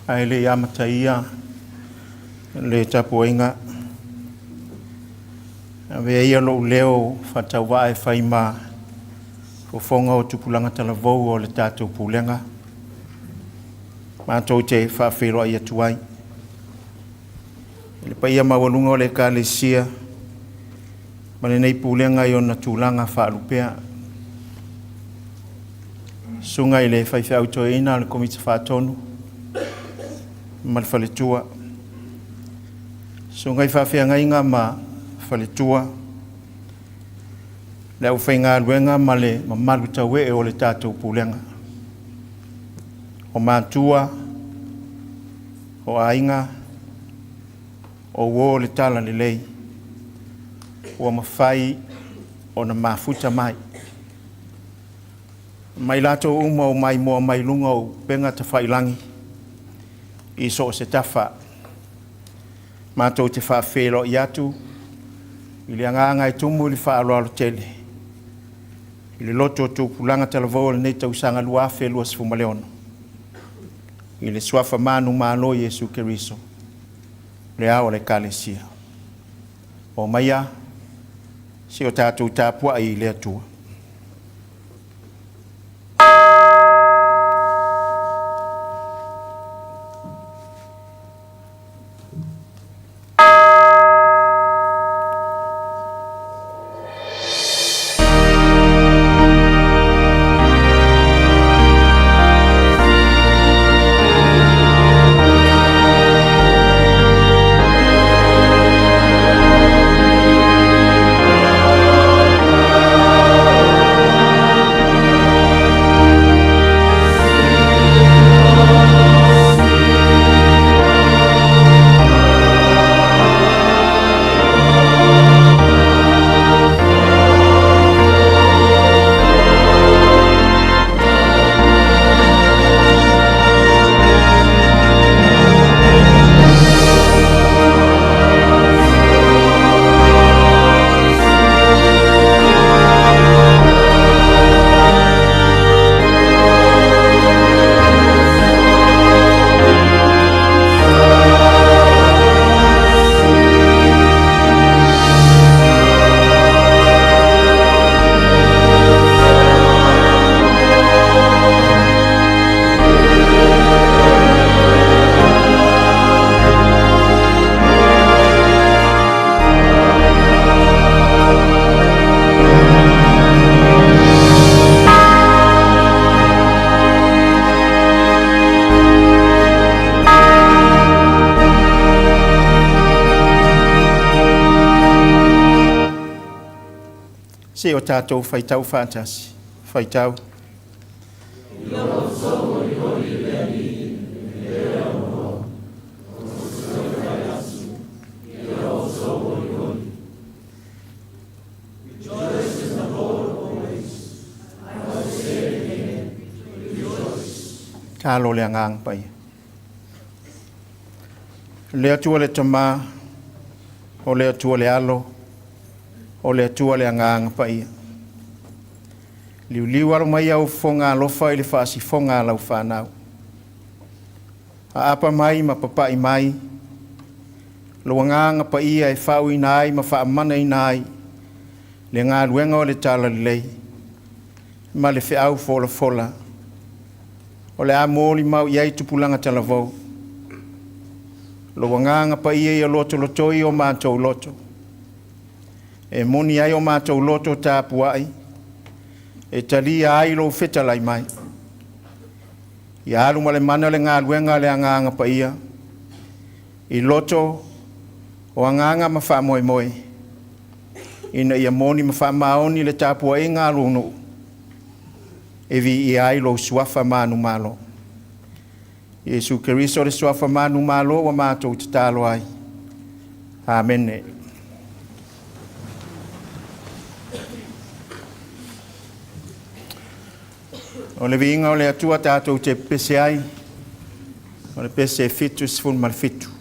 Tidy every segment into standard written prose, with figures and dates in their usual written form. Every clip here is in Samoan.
Ae le i amataia le tapuaiga, avea ia lou leo faatauvaa e fai ma fofoga o tupulaga talavou o le tatou pulega, matou te faafeiloai atu ai i le paia maualuga o le Ekalesia ma lenei pulega i ona tulaga faalupea. Susuga i le faifeau toeaina o le Komiti Faatonu ma le faletua, susuga i faafeagaiga ma faletua, le aufaigaluega ma le mamalu tauee o le tatou pulega, o matua, o aiga, o uo o le talalelei ua mafai ona mafuta mai ma i latou uma ua maimoa mai luga o upega tafailagi i so o se tafa. Matou te faafeiloai atu i le agaga e tumu i le faaaloalo tele i le loto o tupulaga talavou o lenei tausaga 2026 i le suafa manumalo o Iesu Keriso, le ao o le Ekalesia. Omaia se i o tatou tapuai i le Atua. Se i o tatou faitau faatasi, faitau. Talo le Agaga Paia. Le Atua le Tama, o le Atua le Alo, o le Atua le Agaga Paia. Liuliu alo mai au fofoga alofa i le faasifoga a lau fanau. Aapa mai ma papai mai lou agaga paia e faauuina ai ma faamanaina ai le galuega o le Talalelei ma le feau folafola o le a molimau i ai tupulaga talavou. Lou Agaga Paia ia lotolotoi o matou loto, e moni ai o matou loto tapuai, e talia ai lou fetalai mai. Ia alu ma le mana le galuega a le Agaga Paia i loto o agaga ma faamoemoe, ina ia moni ma faamaoni le tapuaiga a lou nuu, e viia ai lou suafa manumalo. Iesu Keriso o le suafa manumalo ua matou tatalo ai. Amene. O le viiga o le Atua tatou te pepese ai, o le pese 77.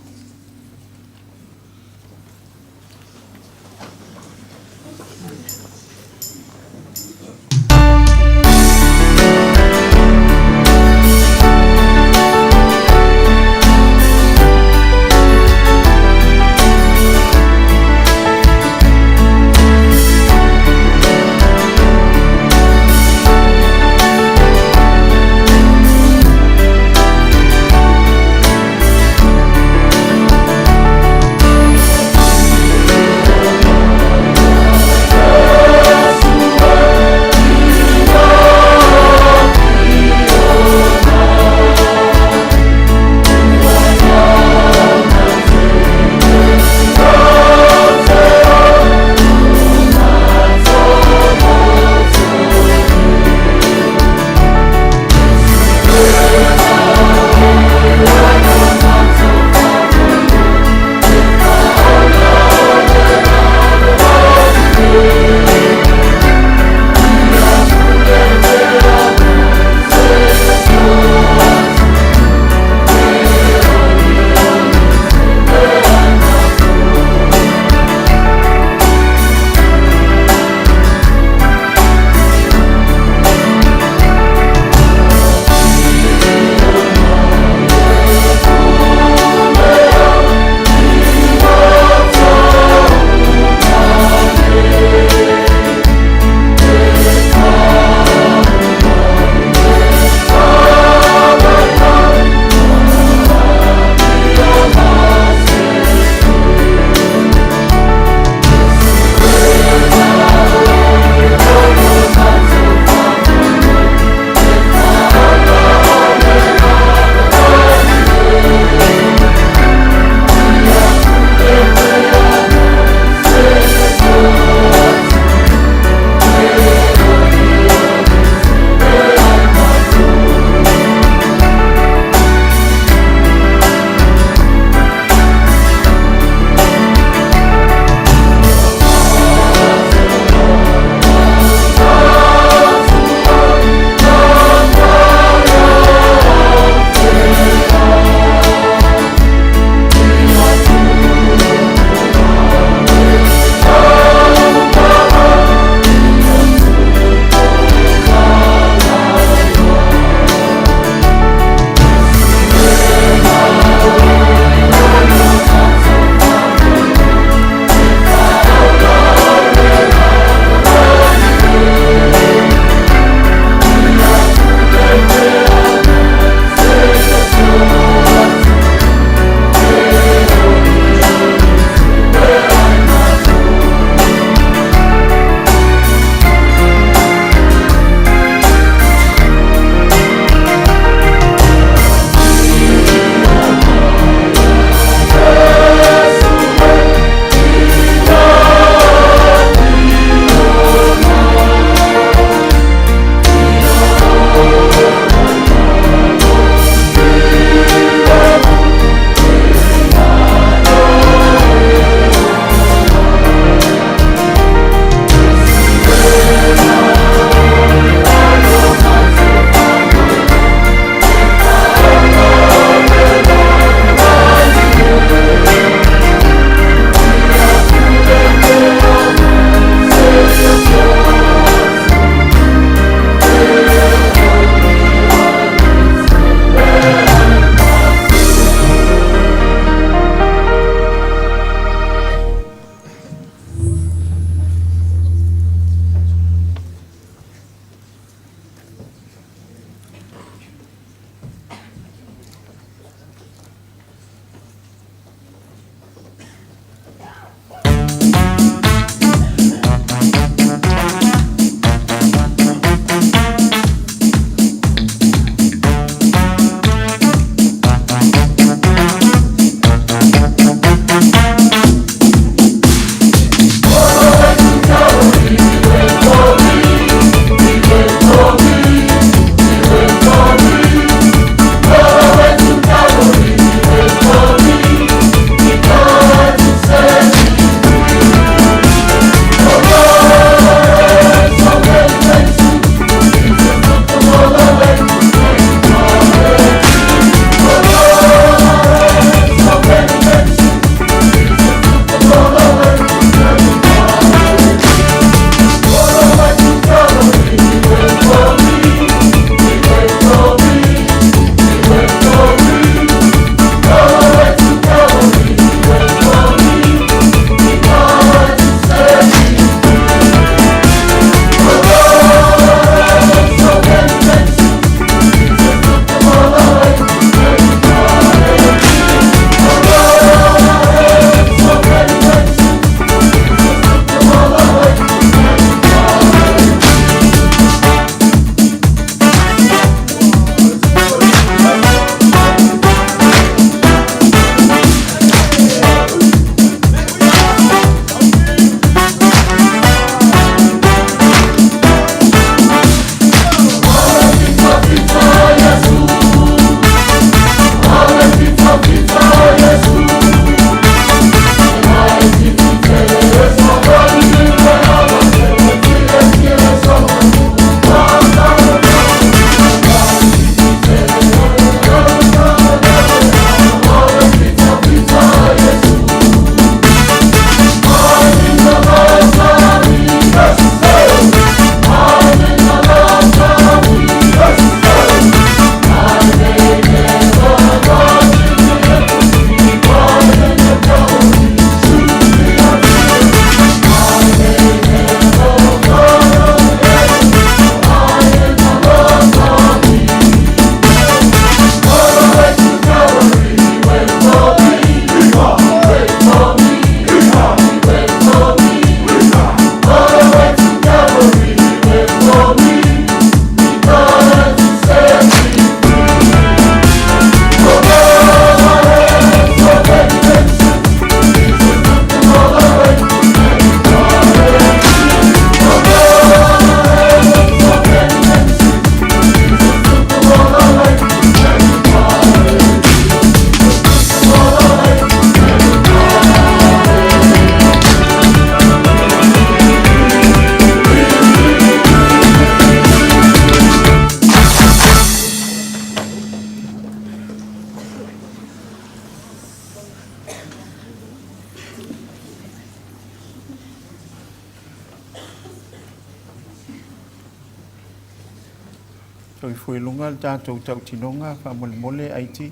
Toe ifo i luga le tatou tautinoga faamolemole IT.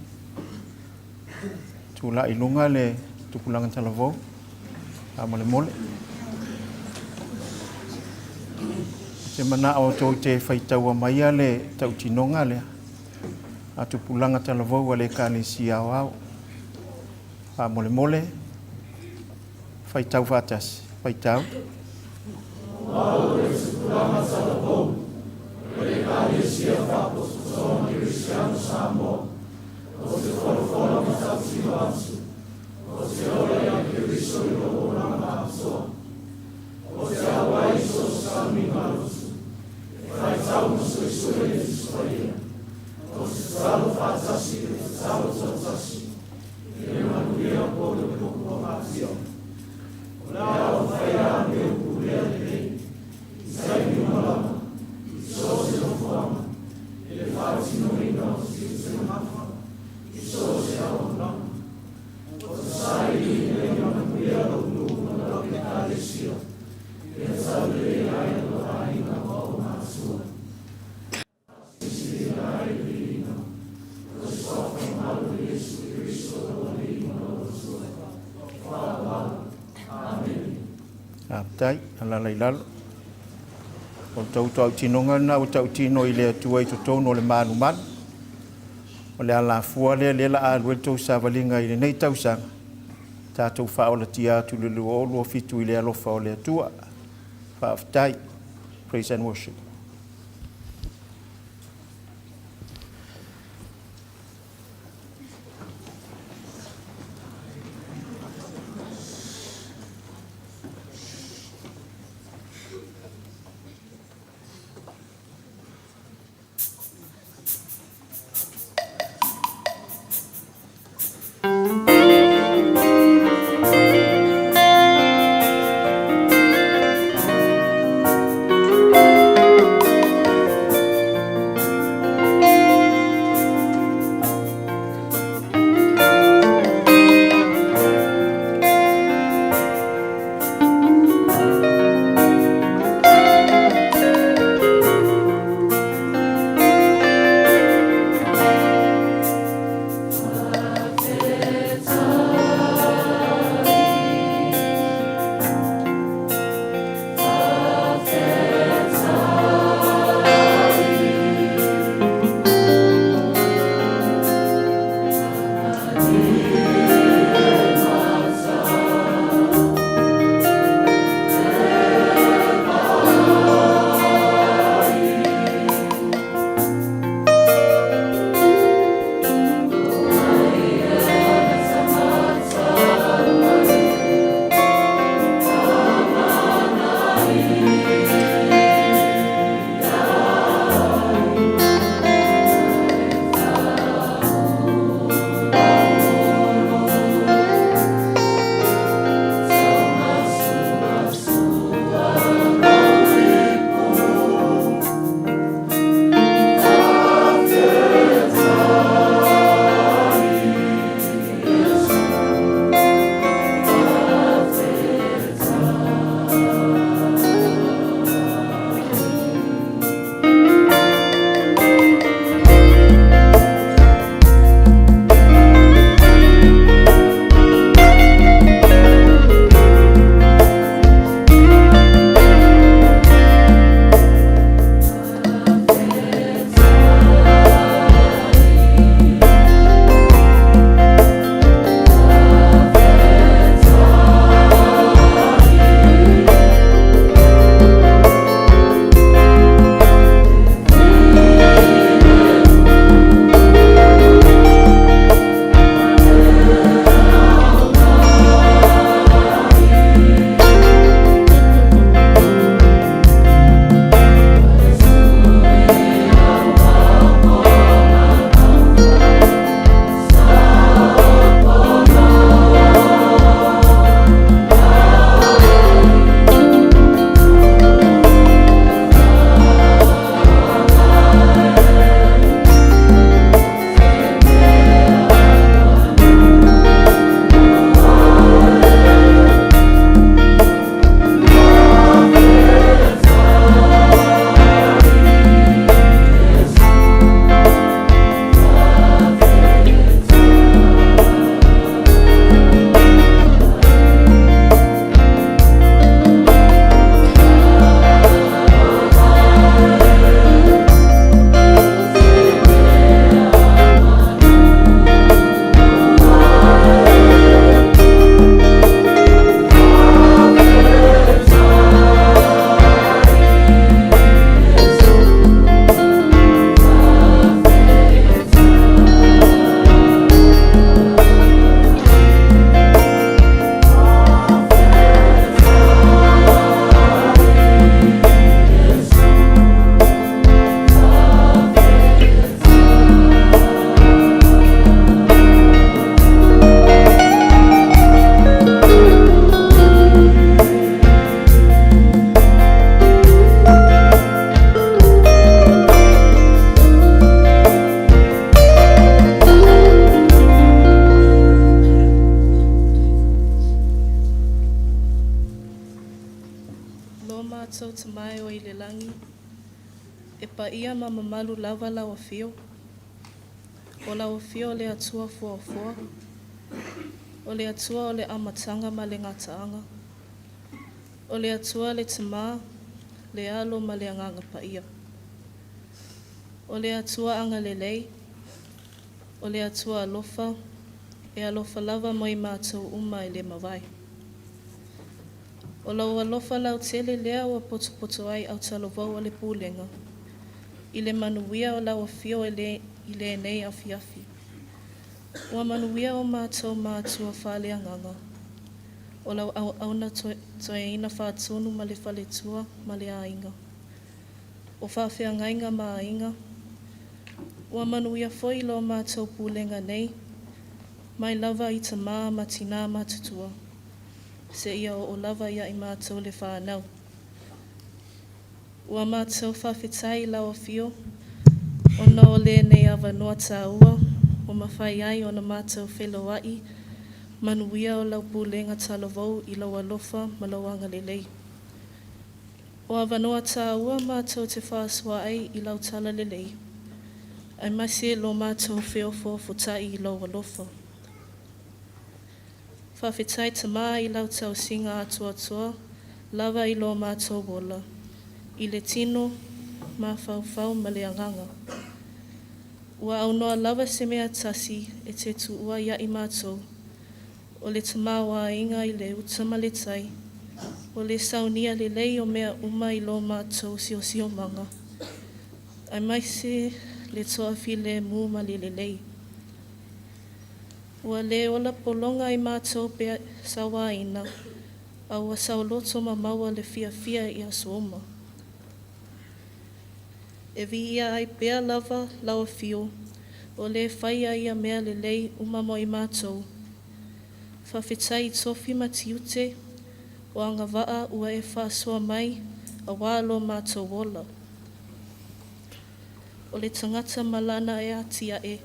Tulai i luga le tupulaga talavou faamolemole. Ou te manao tou te faitaua maia le tautinoga lea a tupulaga talavou a le Ekalesia Aoao. Faamolemole, faitau faatasi, faitau. Faafetai, alaala i lalo. O le tou tautinoga lena ua tautino i le Atua i totonu o le malumalu. O le alafua lea lea o le a alu ai le tou savaliga i lenei tausaga, tatou faaolatia atu i le 2027 i le alofa o le Atua. Faafetai. Praise and worship. Paia ma mamalu lava lau afio, o lau afio o le Atua foafoa, o le Atua o le amataga ma le gataaga, o le Atua le Tama, le Alo ma le Agaga Paia. O le Atua agalelei, o le Atua alofa, e alofa lava mo i matou uma e le mavae. O lou alofa lautele lea ua potopoto ai autalavou o le Pulega i le manuia o lau afio i lenei afiafi. Ua manuia o matou matua faaleagaga, o lau auauna toeaina faatonu ma le faletua ma le aiga, o faafeagaiga ma aiga. Ua manuia foi lo matou pulega nei, mai lava i tamā ma tinā matutua, seia oo lava ia i matou le fanau. Ua matou faafetai i lau afio, ona o lenei avanoa taua ua mafai ai ona matou feiloai manuia o lau pulega talavou i lou alofa ma lou agalelei. O avanoa taua matou te faasoa ai i lau talalelei, aemaise lo matou feofoofotai i lou alofa. Faafetai Tamā i lau tausiga atoatoa lava i lo matou ola, i le tino, mafaufau ma le agaga. Ua aunoa lava se mea tasi e te tuua ia i matou, o le tamaoaiga i le uta ma le tai, o le saunia lelei o mea uma i lo matou siosiomaga, aemaise le toafilemu ma le lelei. Ua le ola pologa i matou pe sauaina, a ua saoloto ma maua le fiafia i aso uma. E viia ai pea lava lau afio, o le faia ia mea lelei uma mo i matou. Faafetai i tofi ma tiute o agavaa ua e faasoa mai auā lo matou ola. O le tagata ma lana e atiae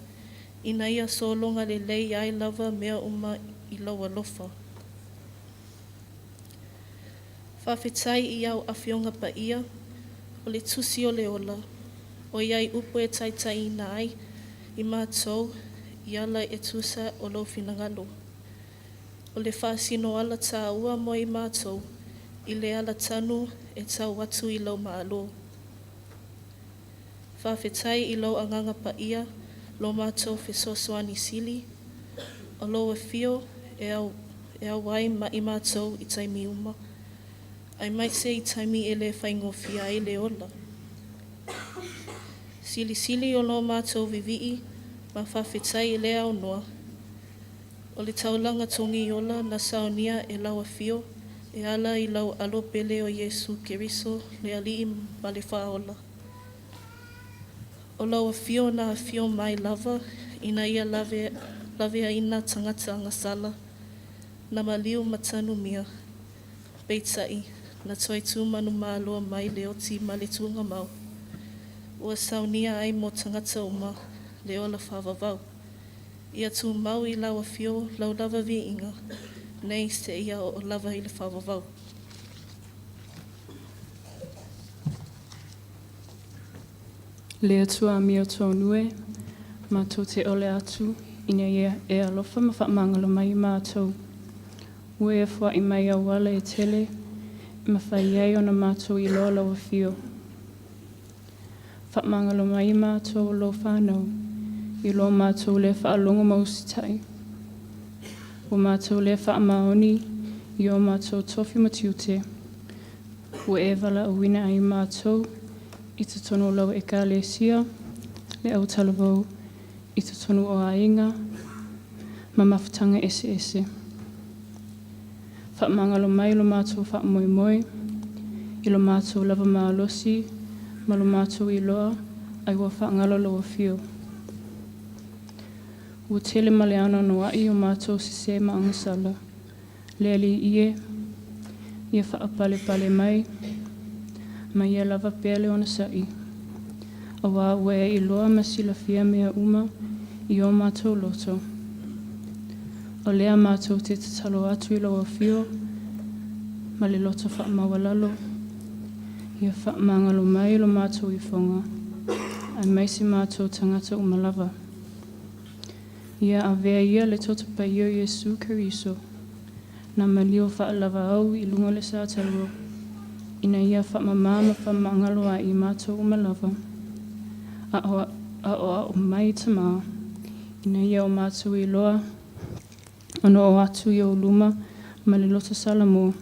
ina ia sologa lelei ai lava mea uma i lou alofa. Faafetai i au Afioga Paia, o le Tusi o le Ola, ʻoiai upu e taitaiina ai i matou i ala e tusa o lou finagalo. O le faasino ala tāua mo i matou i le ala tanu e tau atu i lou Malo. Faafetai i lou Agaga Paia lo matou fesoasoani sili, o lou afio e auai ma i matou i taimi uma, aemaise i taimi e le faigofie ai le ola. Silisili o lo matou vivii ma faafetai i le aunoa, o le taulaga togiola na saunia e lau afio e ala i lau Alo pele o Iesu Keriso le Alii ma le Faaola. O lau afio na afio mai lava ina ia laveaina tagata agasala, na maliu ma tanumia, peitai na toe tu manumalo mai le oti ma le tuugamau, ua saunia ai mo tagata uma le ola faavavau. Ia tumau i lau afio lau lava viiga, nei seia oo lava i le faavavau. Le Atua amiotonu e, matou te ole atu ina ia e alofa ma faamagalo mai i matou. Ua e foai mai auala e tele e mafai ai ona matou iloa lau afio. Faamagalo mai i matou o lou fanau i lo matou le faalogo ma usitai. Ua matou le faamaoni i o matou tofi ma tiute. Ua e valaauina ai matou i totonu o lau Ekalesia, le autalavou i totonu o aiga ma mafutaga eseese. Faamagalo mai lo matou faamoemoe i lo matou lava malosi ma lo matou iloa ai ua faagalo lou afio. Ua tele ma le anoanoai o matou sesē ma agasala. Le Alii e, ia faapalepale mai, ma ia lava pea le onosai, auā ua e iloa ma silafia mea uma i o matou loto. O lea matou te tatalo atu i lou afio ma le loto faamaualalo, ia faamagalo mai lo matou ifoga. Aemaise matou tagata uma lava. Ia avea ia le Toto Paia o Iesu Keriso, na maliu faalavaau i luga o le sa taua, ina ia faamamā ma faamagalo ai i matou uma lava. Aoao mai, Tamā, ina ia o matou iloa ona oo atu i ou luma ma le loto salamō,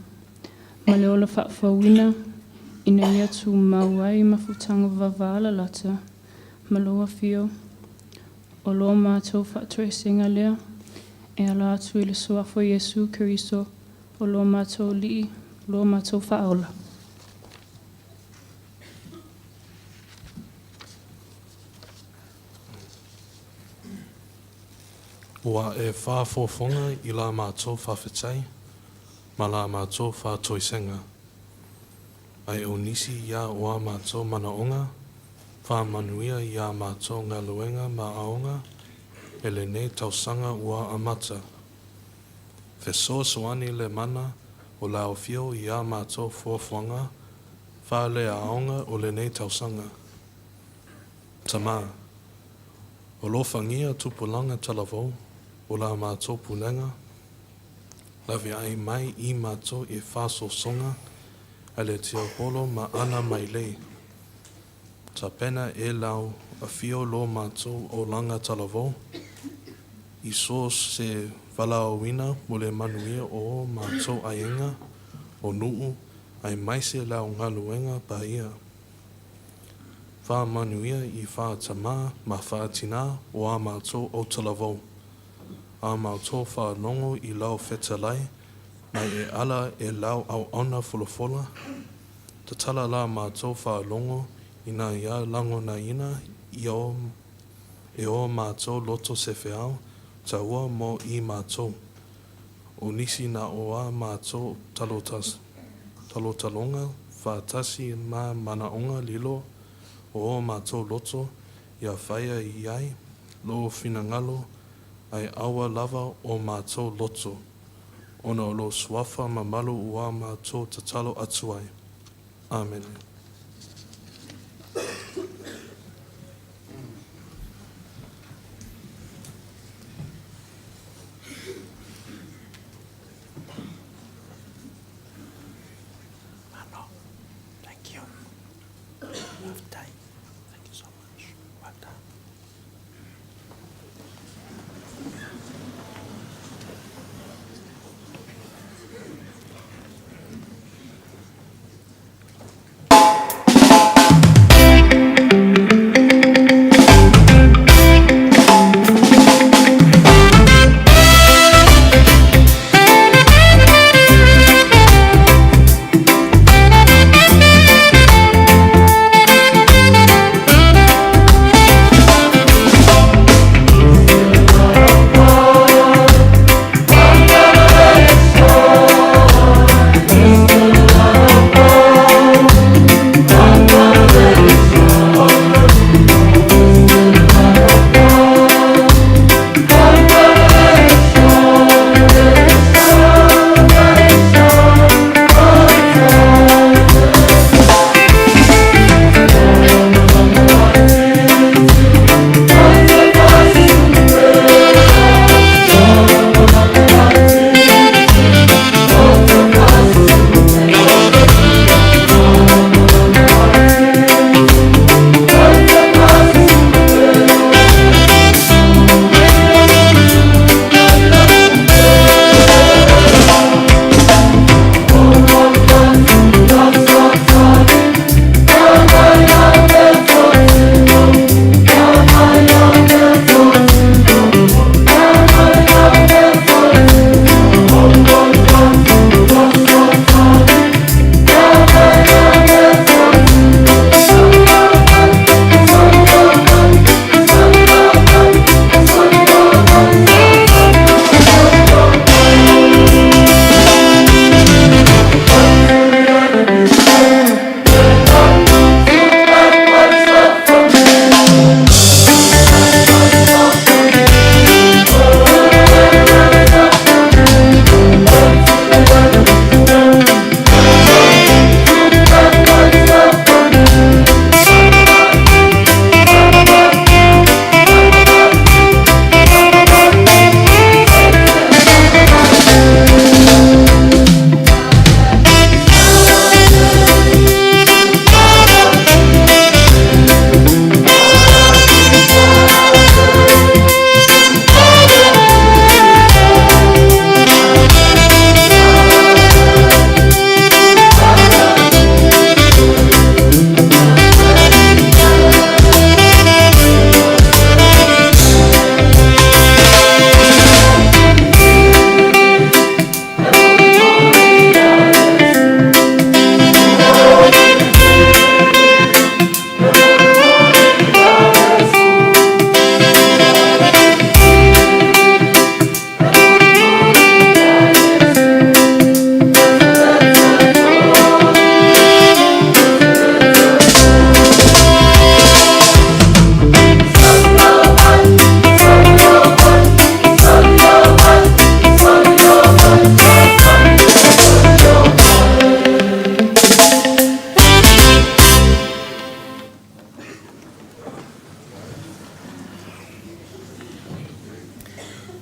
ma le ola faafouina, ina ia tumau ai mafutaga vavalalata ma lou Afio. O lo matou faatoesega lea e ala atu i le Suafa o Iesu Keriso, o lo matou Alii, lo matou Faaola. Ua e faafofoga i la matou faafetai ma la matou faatoesega. Ae o nisi ia o a matou manaoga, faamanuia i a matou galuega ma aoga i lenei tausaga ua amata. Fesoasoani le mana o lau Afio i a matou fuafuaga faaleaoga o lenei tausaga. Tamā, alofagia tupulaga talavou o la matou pulega, laveai mai i matou i faasosoga a le tiapolo ma ana mailei. Tapena e lau Afio lo matou olaga talavou, i so o se valaauina mo le manuia o o matou aiga, o nuu, aemaise lau galuega paia. Faamanuia i faatamā ma faatinā o a matou autalavou. A matou faalogo i lau fetalai mai e ala i lau auauna folafola, tatala la matou faalogo ina ia lagonaina e o matou loto se feau taua mo i matou. O nisi na o a matou talotaloga faatasi ma manaoga lilo o o matou loto, ia faia i ai lou finagalo, ae aua lava o matou loto, ona o lou Suafa mamalu ua matou tatalo atu ai. Amene. Malo. Thank you. Faafetai. Thank you so much. Well done.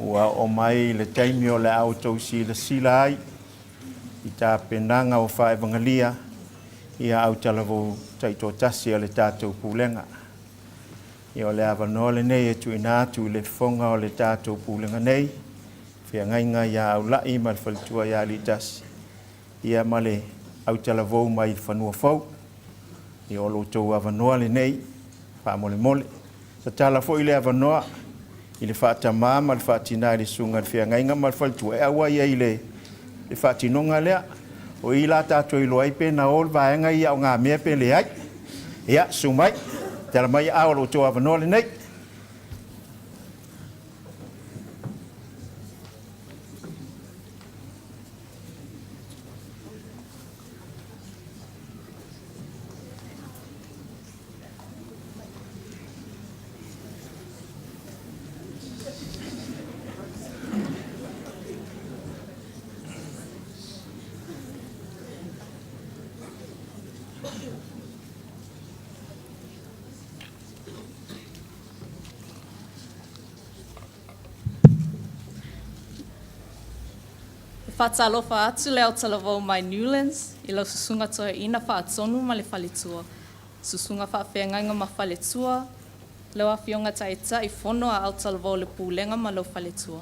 Ua oo mai le taimi o le a outou silasila ai i tapenaga o faaevagalia ia autalavou taitoatasi a le tatou Pulega. Ia o le avanoa lenei e tuuina atu i le fofoga o le tatou Pulega nei, feagaiga ia Aulai ma le faletua ia Aliitasi, ia ma le autalavou mai fanua fou. Ia o lo outou avanoa lenei, faamolemole. Tatala foi le avanoa i le faatamā ma le faatinā i le susuga i le feagaiga ma le faletua e auai ai i le faatinoga lea. O i la tatou iloa ai pe na o le vaega ia o ngā mea pe leai. Ia, susu mai, tala mai aao o lo outou avanoa lenei. E faatalofa atu le autalavou mai Newlands i lau Susuga Toeaina Faatonu ma le Faletua, Susuga Faafeagaiga ma Faletua, lau Afioga Taitai Fono a Autalavou o le Pulega ma lou Faletua.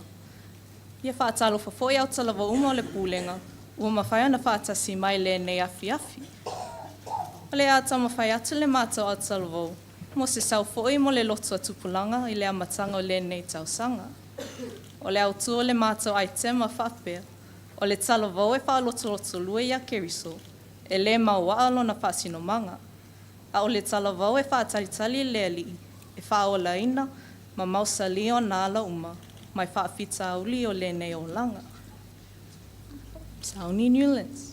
Ia faatalofa foi autalavou uma o le Pulega ua mafai ona faatasi mai i lenei afiafi. O le a taumafai atu le matou autalavou mo se sao foi mo le lotu a Tupulaga i le amataga o lenei tausaga. O le autu o le matou aitema faapea, o le talavou e faalotolotolua ia Keriso, e le mauaa lona faasinomaga. A o le talavou e faatalitali i le Alii e faaolaina ma mausali ona ala uma mai faafitauli o lenei olaga. Sauni Newlands.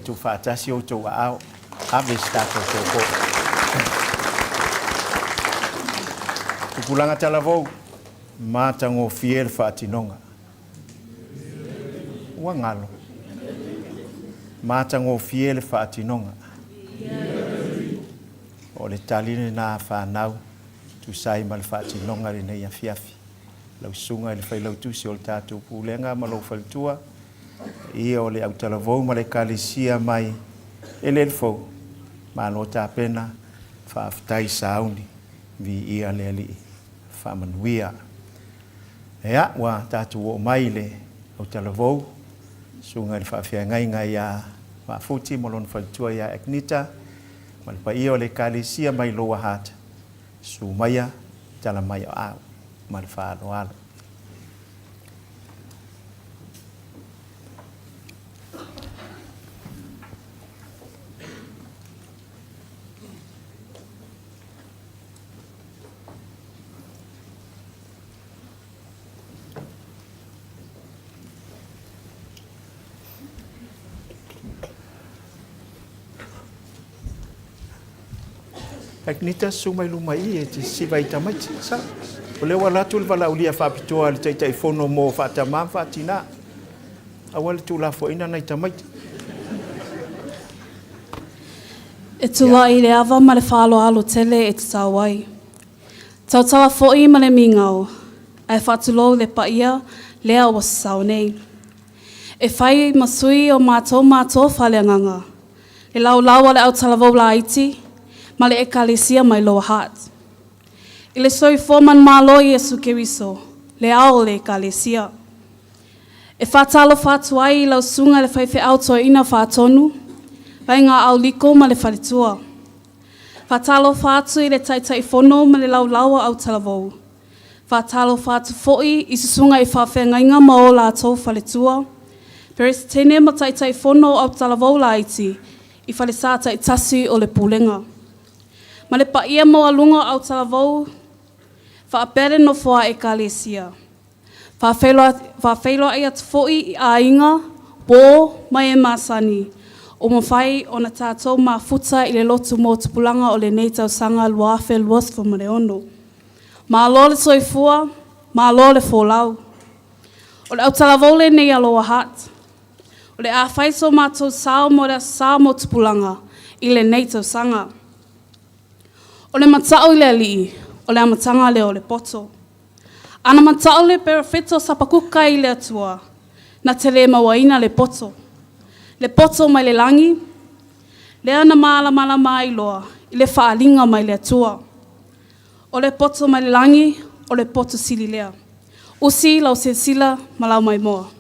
tuufaatasi outou aao. Ave se tatou toko. Tupulaga talavou, matagofie le faatinoga. Ua galo. Matagofie le faatinoga. O le tali lena a fanau, tusa ai ma le faatinoga i lenei afiafi. Lau Susuga i le Failautusi o le tatou Pulega ma lou faletua, ia o le autalavou ma le Ekalesia mai Eleelefou, malo tapena, faafetai sauni, viia le Alii, faamanuia. Ia, ua tatou oo mai i le autalavou, Susuga i le Faafeagaiga ia Maafuti ma lona faletua ia Agnita, ma le paia o le Ekalesia mai Lower Hutt, susu maia, tala mai o au, ma le faaaloalo. Agnita, susu mai luma i i e te sisiva i tamaiti. Sa. O lea ua alu atu le valaaulia faapitoa a le Taitaifono mo faatamā ma faatinā. Aua le tuulafoaiina nai tamaiti. E tulai i le ava ma le faaaloalo tele e tatau ai. Tautala foi ma le migao, ae faatulou le paia lea ua sasao nei. E fai ma sui o matou matoa faaleagaga, le laulau a le autalavou laiti ma le Ekalesia mai Lower Hutt. I le soifua manumalo o Iesu Keriso, le ao o le Ekalesia. E faatalofa atu ai i lau susuga i le faifeau toeaina faatonu, Vaega Auliko ma le faletua. Faatalofa atu i le Taitaifono ma le laulau a Autalavou. Faatalofa atu foi i susuga i faafeagaiga ma o latou faletua, Peresetene ma Taitaifono o Autalavou laiti i falesa taitasi o le Pulega. Ma le paia maualuga o Autalavou faapea le nofo a Ekalesia. Faafeiloai atu foi i aiga, uo ma e masani ua mafai ona tatou mafuta i le lotu mo tupulaga o lenei tausaga 2026. Malo le soifua, malo le folau. O le autalavou lenei a Lower Hutt. O le a fai so matou sao mo le Aso Sa mo tupulaga i lenei tausaga. O le mata'u i le Alii, o le amataga lea o le poto. Ana mata'u le perofeta o Sapakuka i le Atua, na te le mauaina le poto. Le poto mai le lagi, lea na malamalama ai loa i le faaaliga mai le Atua. O le poto mai le lagi, o le poto sili lea. Usi lau silasila ma lau maimoa.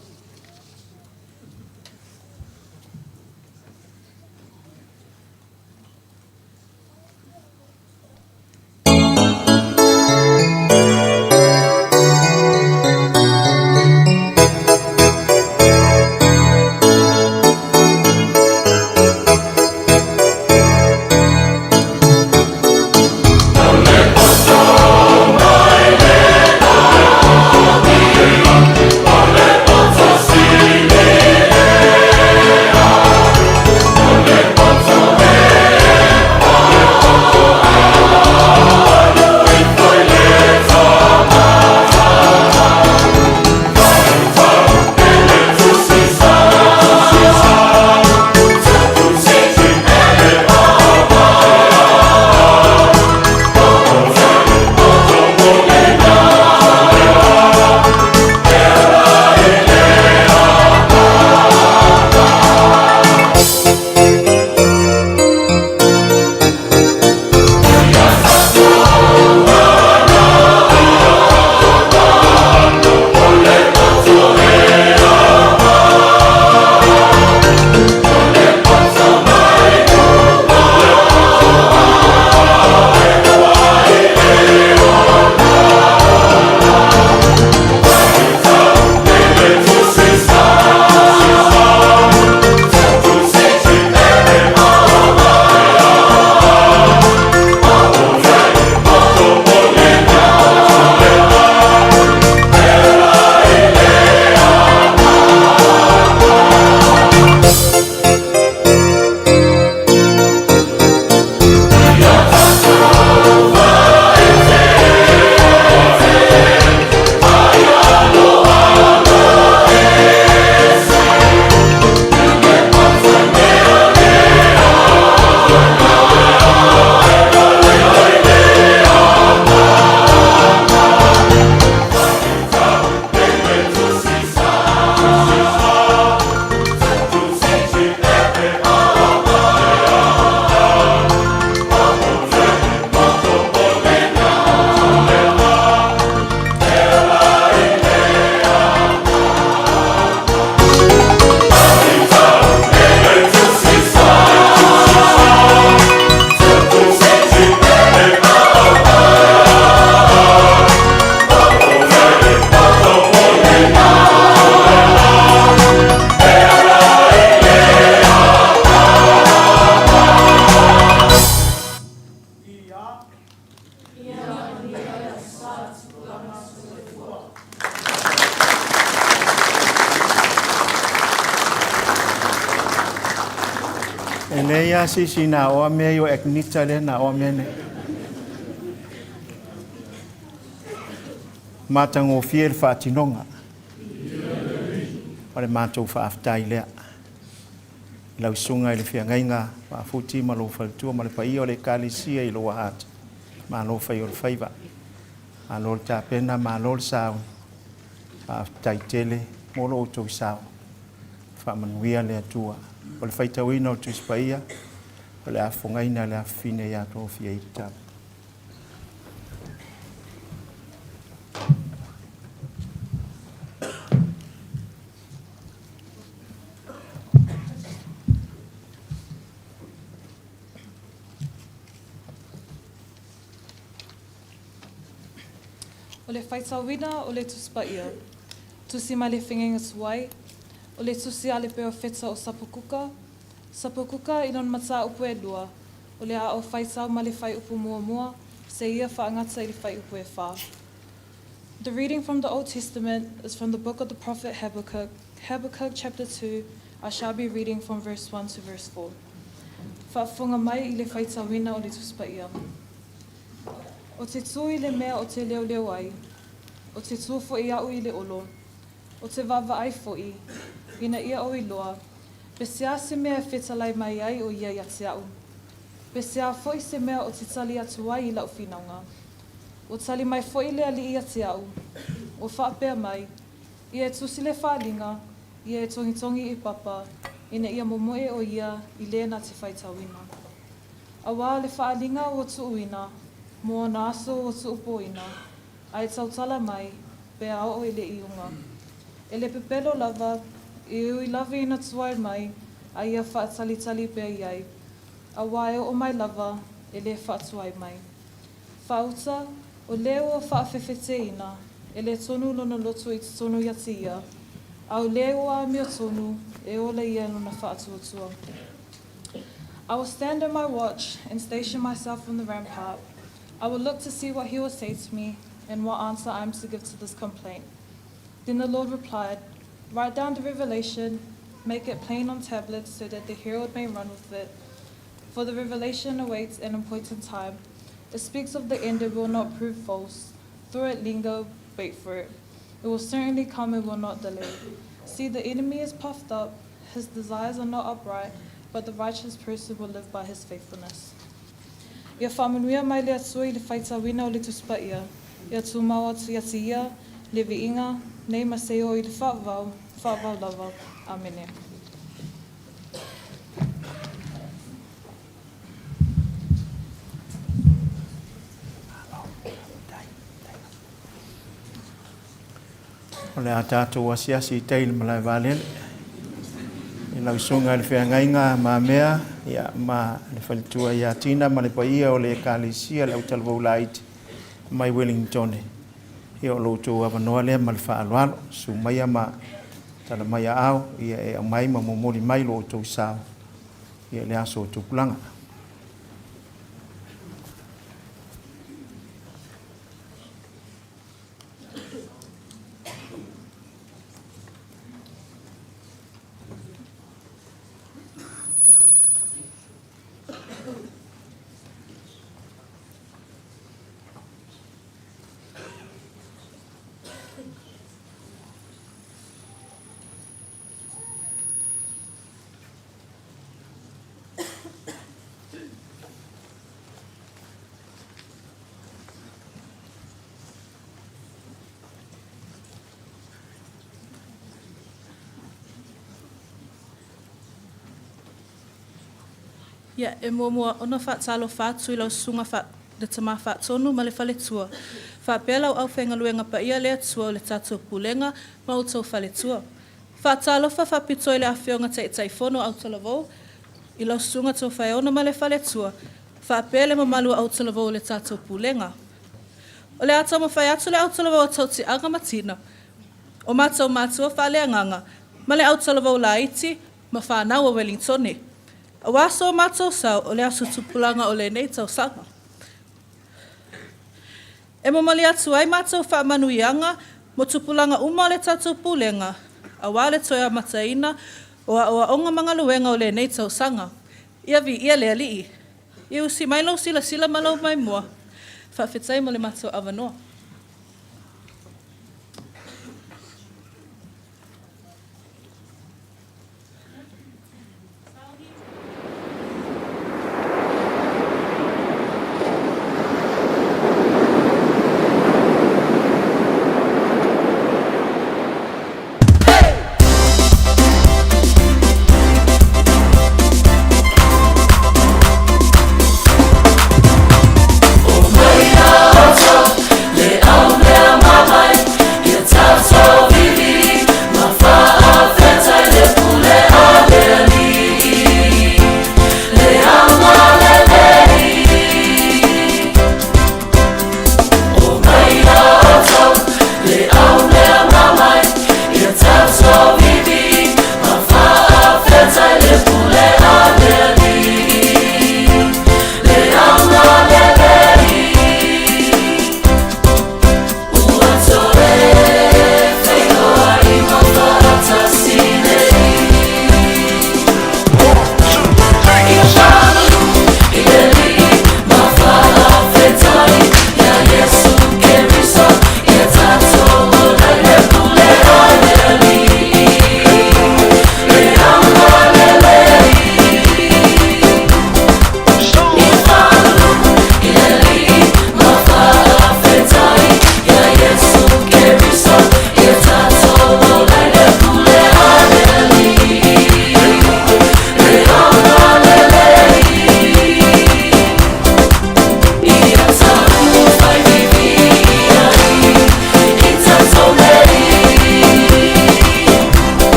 Ia manuia le Aso Sa Tupulaga Soifua. E leai lava se isi na oa mea i o Agnita lea na oa mea nei. Matagofie le faatinoga. O le matou faafetai lea. I lau susuga i le feagaiga Faafuti ma lou faletua ma le paia o le Ekalesia i Lower Hutt. Malo fai o le faiva. Malo le tapena, malo le sauni. Faafetai tele mo lo outou sao. Faamanuia le Atua. O le faitauina o le Tusi Paia, o le a fofogaina e le afafine ia Tofia Ikitau. O le faitauina o le Tusi Paia, Tusi mai le Fegeiga Tuai, o le Tusi a le Perofeta o Sapokuka, Sapokuka i lona mataupu e lua, o le a ou faitau ma le fuaiupu muamua seia faagata i le fuaiupu e fa. The reading from the Old Testament is from the book of the prophet Habakkuk, Habakkuk chapter 2, I shall be reading from verse 1 to verse 4. Faafofoga mai i le faitauina o le Tusi Paia. O te tū i le mea o te leoleo ai, o te tū foi au i le olo, o te vaavaai foi, ina ia ou iloa, pe sea se mea e fetalai mai ai o ia ia te au, pe sea foi se mea o te tali atu ai i lau finauga. Ua tali mai foi le Alii ia te au, ua faapea mai, Ia e tusi le faaaliga, ia e togitogi i papa, ina ia momoe o ia i le na te faitauina. Auā le faaaliga ua tuuina, mo ona aso ua tuupōina, a e tautala mai, pe a oo i le iuga. E le pepelo lava, e ui lava ina tuai mai, a ia faatalitali pea i ai, auā e oo mai lava, e le faatuai mai. Faauta, o lē ua faafefeteina, e le tonu lona loto i totonu ia te ia, a o lē ua amiotonu, e ola ia i lona faatuatua. I will stand at my watch and station myself on the rampart. I will look to see what he will say to me and what answer I am to give to this complaint. Then the Lord replied, Write down the revelation, make it plain on tablets so that the herald may run with it. For the revelation awaits an appointed time. It speaks of the end and will not prove false. Though it linger, wait for it. It will certainly come and will not delay. See, the enemy is puffed up, his desires are not upright, but the righteous person will live by his faithfulness. Ia faamanuia mai le Atua i le faitauina o le Tusi Paia, ia tumau atu ia te ia le viiga nei ma seia o i le faavavau, faavavau lava. Amene. O le a tatou asiasi i tai i le malae vaalele i lau susuga i le feagaiga mamea ia, ma le faletua ia Tina ma le paia o le Ekalesia le Autalavou Laiti mai Wellingtone. Ia o lo outou avanoa lea ma le faaaloalo. Susu maia ma tala mai aao ia e aumai ma momoli mai lo outou sao ia i le aso o tupulaga. Ia, e muamua ona faatalofa atu i lau susuga fa, le tama faatonu ma le faletua. Faapea lau aufaigaluega paia le Atua o le tatou Pulega ma outou faletua. Faatalofa faapitoa i le Afioga Taitaifono Autalavou, i lau susuga Tofaeono ma le faletua, faapea le mamalu o Autalavou o le tatou Pulega. O le a taumafai atu le Autalavou a Tautiaga ma Tina, o matou matua faaleagaga, ma le Autalavou laiti ma fanau a Welingtone. Aua so matou sao o le aso tupulaga o lenei tausaga. E momoli atu ai matou faamanuiaga mo tupulaga uma o le tatou Pulega, auā le toe amataina o aoaoga ma galuega o lenei tausaga. Ia viia le Alii. Ia usi mai lou silasila ma lau maimoa. Faafetai mo le matou avanoa.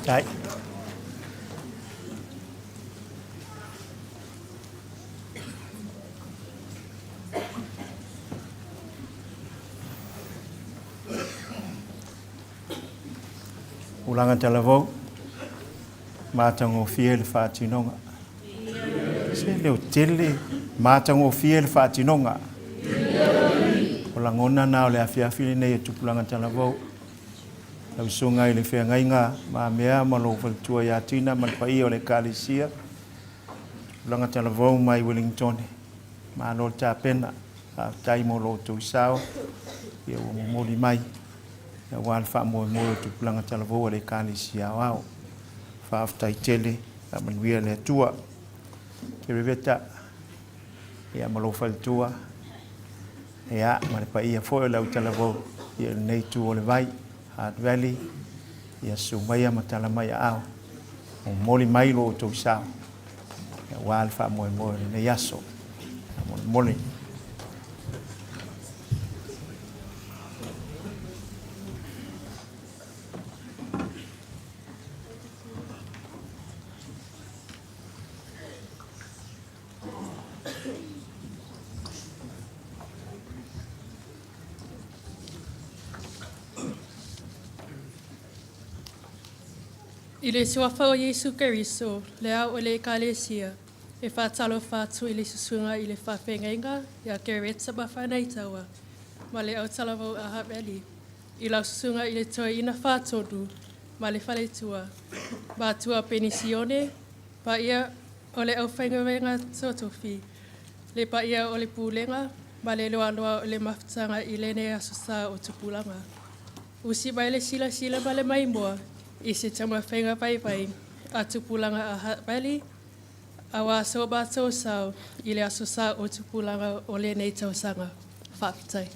Tai. Tulaga talavou, matagofie le faatinoga. Se leo tele, matagofie le faatinoga. O lagona na o le afiafi lenei e tupulaga talavou. Lau susuga i le feagaiga mamea ma lou faletua ia Tina ma le paia o le Ekalesia, tupulaga talavou mai Wellingtone. Malo le tapena, faafetai mo lo outou sao, ia ua momoli mai aua le faamoemoe o tupulaga talavou a le Ekalesia Aoao. Faafetai tele, faamanuia le Atua. Kereveta, ia ma lou faletua, ia ma le paia foi o le autalavou ia i lenei itu o le vai, Hart Valley, ia susu maia ma tala mai aao. Momoli mai lo outou sao aua le faamoemoe o lenei aso. Faamolemole. I le suafa o Iesu Keriso, le ao o le Ekalesia, e faatalofa atu i le Susuga i le Faafeagaiga ia Gerrit Mafanaitaua ma le Autalavou a Haveli, i lau Susuga i le Toeaina Faatonu ma le Faletua, Matua Penisione, paia o le aufaigaluega totofi, le paia o le Pulega ma le loaloa o le mafutaga i lenei Aso Sa o Tupulaga. Usi mai le silasila ma le maimoa i se taumafaiga vaivai a tupulaga a Hutt Valley, aua so matou sao i le Aso Sa o Tupulaga o lenei tausaga. Faafetai.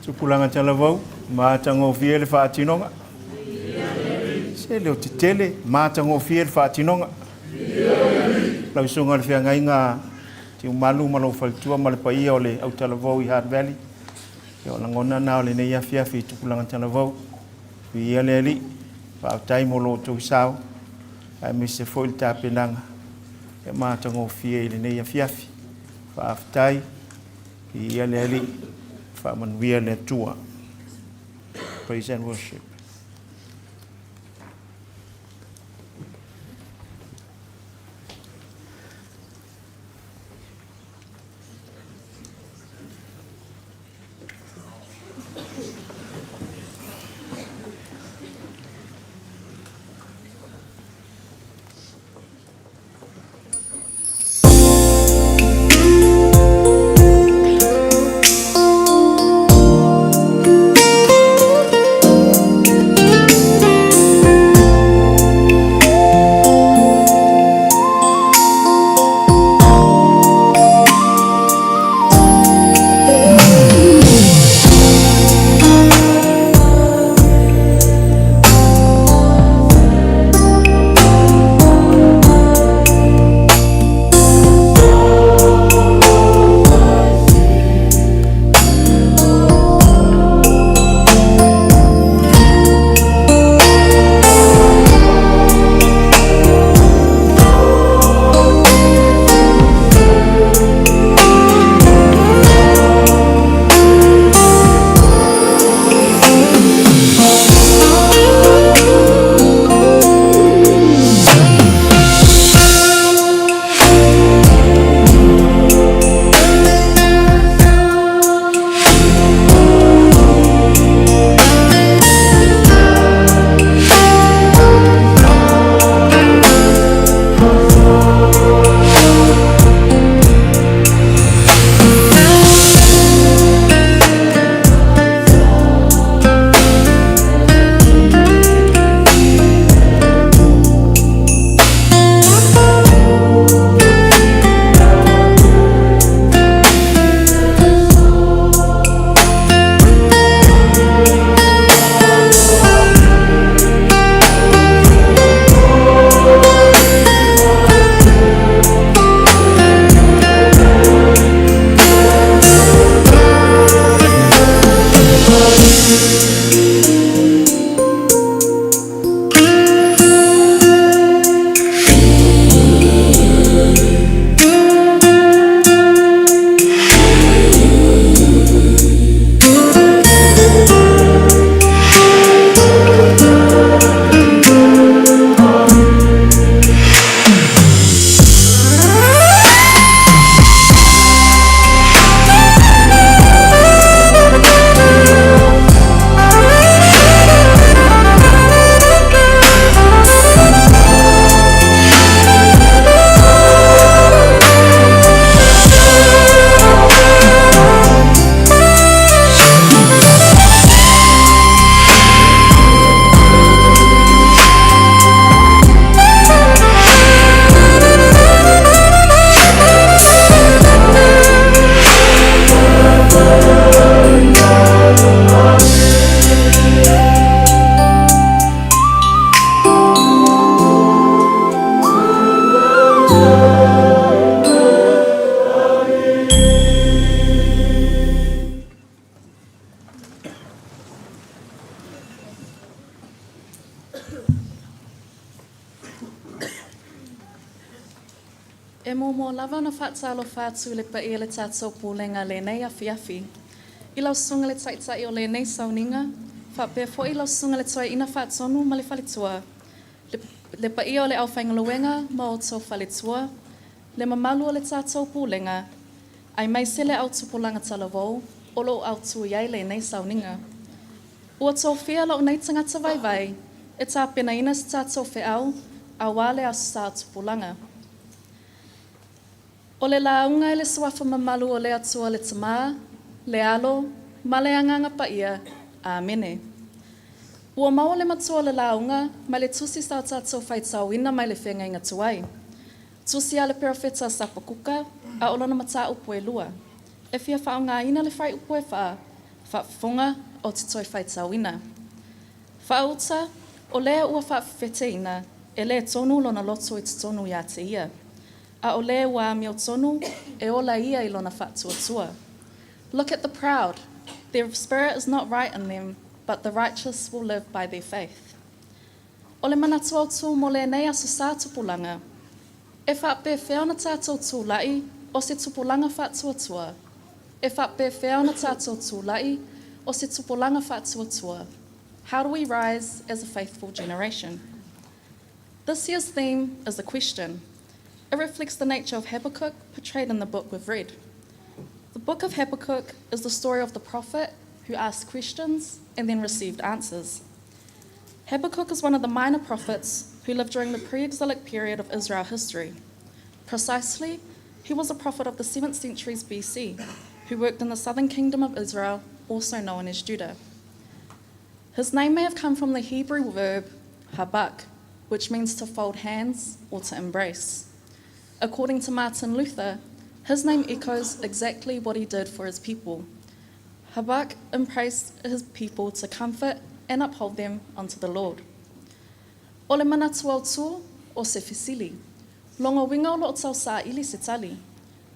Tupulaga Talavou, matagofie le faatinoga. Se leo tetele, matagofie le faatinoga. Lau susuga i le feagaiga Tiumalu ma lou faletua ma le paia o le Autalavou i Hard Valley. Ia o lagona na o lenei afiafi i Tupulaga Talavou. Viia le Alii, faafetai mo lo outou sao, aemaise foi le tapenaga e matagofie i lenei afiafi. Faafetai. Viia le Alii, faamanuia le Atua. Praise and worship. E muamua lava ona faatalofa atu i le paia o le tatou Pulega i lenei afiafi. I lau Susuga i le Taitai o lenei sauniga, faapea foi lau Susuga i le Toeaina Faatonu ma le Faletua, le, le paia o le aufaigaluega ma outou faletua, le mamalu o le tatou Pulega, aemaise le au tupulaga talavou o lo o autu i ai lenei sauniga. Ua tofia lou nei tagata vaivai e tapenaina se tatou feau aua le Aso Sa o Tupulaga. O le lauga i le Suafa mamalu o le Atua le Tama, le Alo, ma le Agaga Paia. Amene. Ua maua le matua o le lauga mai le tusi sa o tatou faitauina mai le Feagaiga Tuai. Tusi a le Perofeta a Sapakuka, a o lona mataupu e lua. E fia faaaogaina le fuaiupu e fa, faafofoga, ou te toe faitauina. Faauta, o lē ua faafefeteina, e lē tonu lona loto i totonu iā te ia. A o lē ua amiotonu, e ola ia i lona faatuatua. Look at the proud, their spirit is not right in them, but the righteous will live by their faith. O le manatu autū mo lenei Aso Sa Tupulaga, e faapefea ona tatou tulai o se tupulaga faatuatua? E faapefea ona tatou tula'i o se tupulaga faatuatua. How do we rise as a faithful generation? This year's theme is a question. It reflects the nature of Habakkuk portrayed in the book we've read. The book of Habakkuk is the story of the prophet who asked questions and then received answers. Habakkuk is one of the minor prophets who lived during the pre exilic period of Israel history. Precisely, he was a prophet of the 7th centuries BC who worked in the southern kingdom of Israel, also known as Judah. His name may have come from the Hebrew verb habak, which means to fold hands or to embrace. According to Martin Luther, his name echoes exactly what he did for his people. Habak embraced his people to comfort and uphold them unto the Lord. O le manatu autū o se fesili. Lona uiga o lo o tausaili se tali.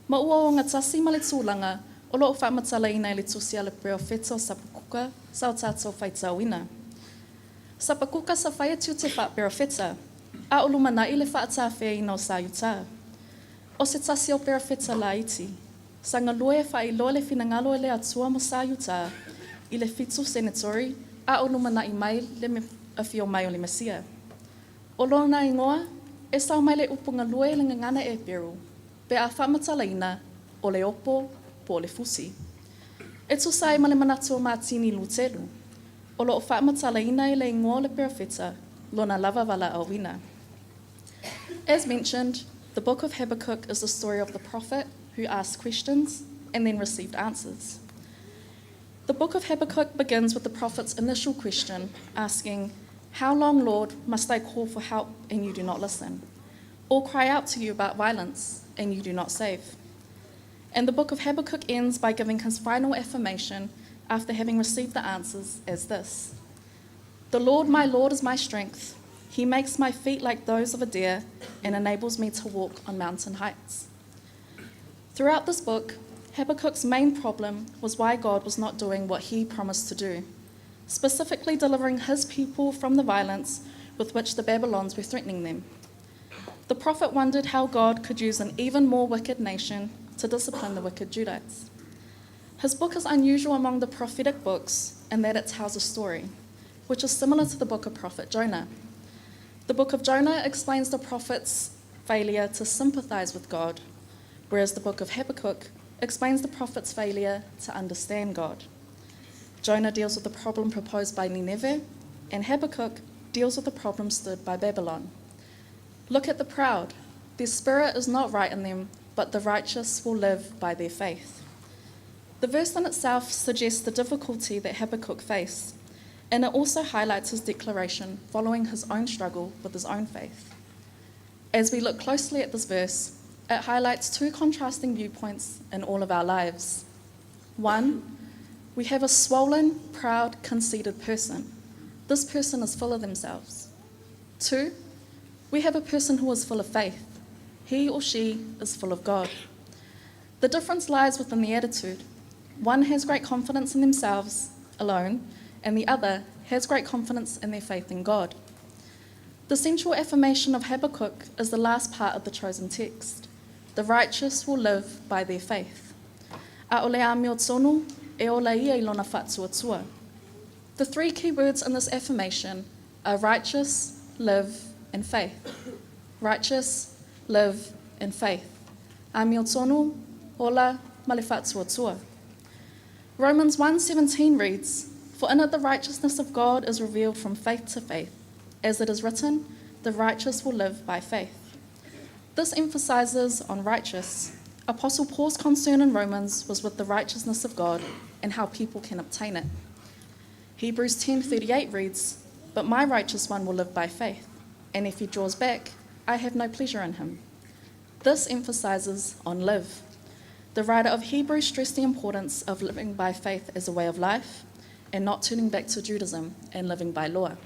Ma ua ogatasi ma le tulaga o lo o faamatalaina i le tusi a le perofeta o Sapakuka sa o tatou faitauina. Sapakuka sa faia tiute faaperofeta, a o lumanaʻi le faatafeaina o sa Iutā. O se tasi o perofeta laiti, sa galue e faailoa le finagalo o le Atua mo sa Iutā i le fitu senetori a o lumanaʻi mai le afio mai o le Mesia. O lona igoa, e sao mai le upu galue i le gagana Eperu, pe a faamatalaina o le opo po o le fusi. E tusa ai ma le manatu o Matini Lutelu, o lo o faamatalaina i le igoa o le perofeta lona lava valaauina. As mentioned, the book of Habakkuk is the story of the prophet who asked questions and then received answers. The book of Habakkuk begins with the prophet's initial question, asking, How long, Lord, must I call for help and you do not listen? Or cry out to you about violence and you do not save? And the book of Habakkuk ends by giving his final affirmation after having received the answers as this The Lord my Lord is my strength. He makes my feet like those of a deer and enables me to walk on mountain heights. Throughout this book, Habakkuk's main problem was why God was not doing what he promised to do, specifically delivering his people from the violence with which the Babylons were threatening them. The prophet wondered how God could use an even more wicked nation to discipline the wicked Judites. His book is unusual among the prophetic books in that it tells a story, which is similar to the book of prophet Jonah. The book of Jonah explains the prophet's failure to sympathize with God, whereas the book of Habakkuk explains the prophet's failure to understand God. Jonah deals with the problem proposed by Nineveh, and Habakkuk deals with the problem stood by Babylon. Look at the proud. Their spirit is not right in them, but the righteous will live by their faith. The verse in itself suggests the difficulty that Habakkuk faced, and it also highlights his declaration following his own struggle with his own faith. As we look closely at this verse, it highlights two contrasting viewpoints in all of our lives. One, we have a swollen, proud, conceited person. This person is full of themselves. Two, we have a person who is full of faith. He or she is full of God. The difference lies within the attitude. One has great confidence in themselves alone, and the other has great confidence in their faith in God. The central affirmation of Habakkuk is the last part of the chosen text. The righteous will live by their faith. A o le amiotonu, e ola ia i lona faatuatua. The three key words in this affirmation are righteous, live, and faith. Righteous, live, and faith. Amiotonu, ola, ma le faatuatua. Romans 1:17 reads, "For in it the righteousness of God is revealed from faith to faith, as it is written, the righteous will live by faith." This emphasizes on righteous. Apostle Paul's concern in Romans was with the righteousness of God and how people can obtain it. Hebrews 10:38 reads, "But my righteous one will live by faith, and if he draws back, I have no pleasure in him." This emphasizes on live. The writer of Hebrews stressed the importance of living by faith as a way of life and not turning back to Judaism and living by law.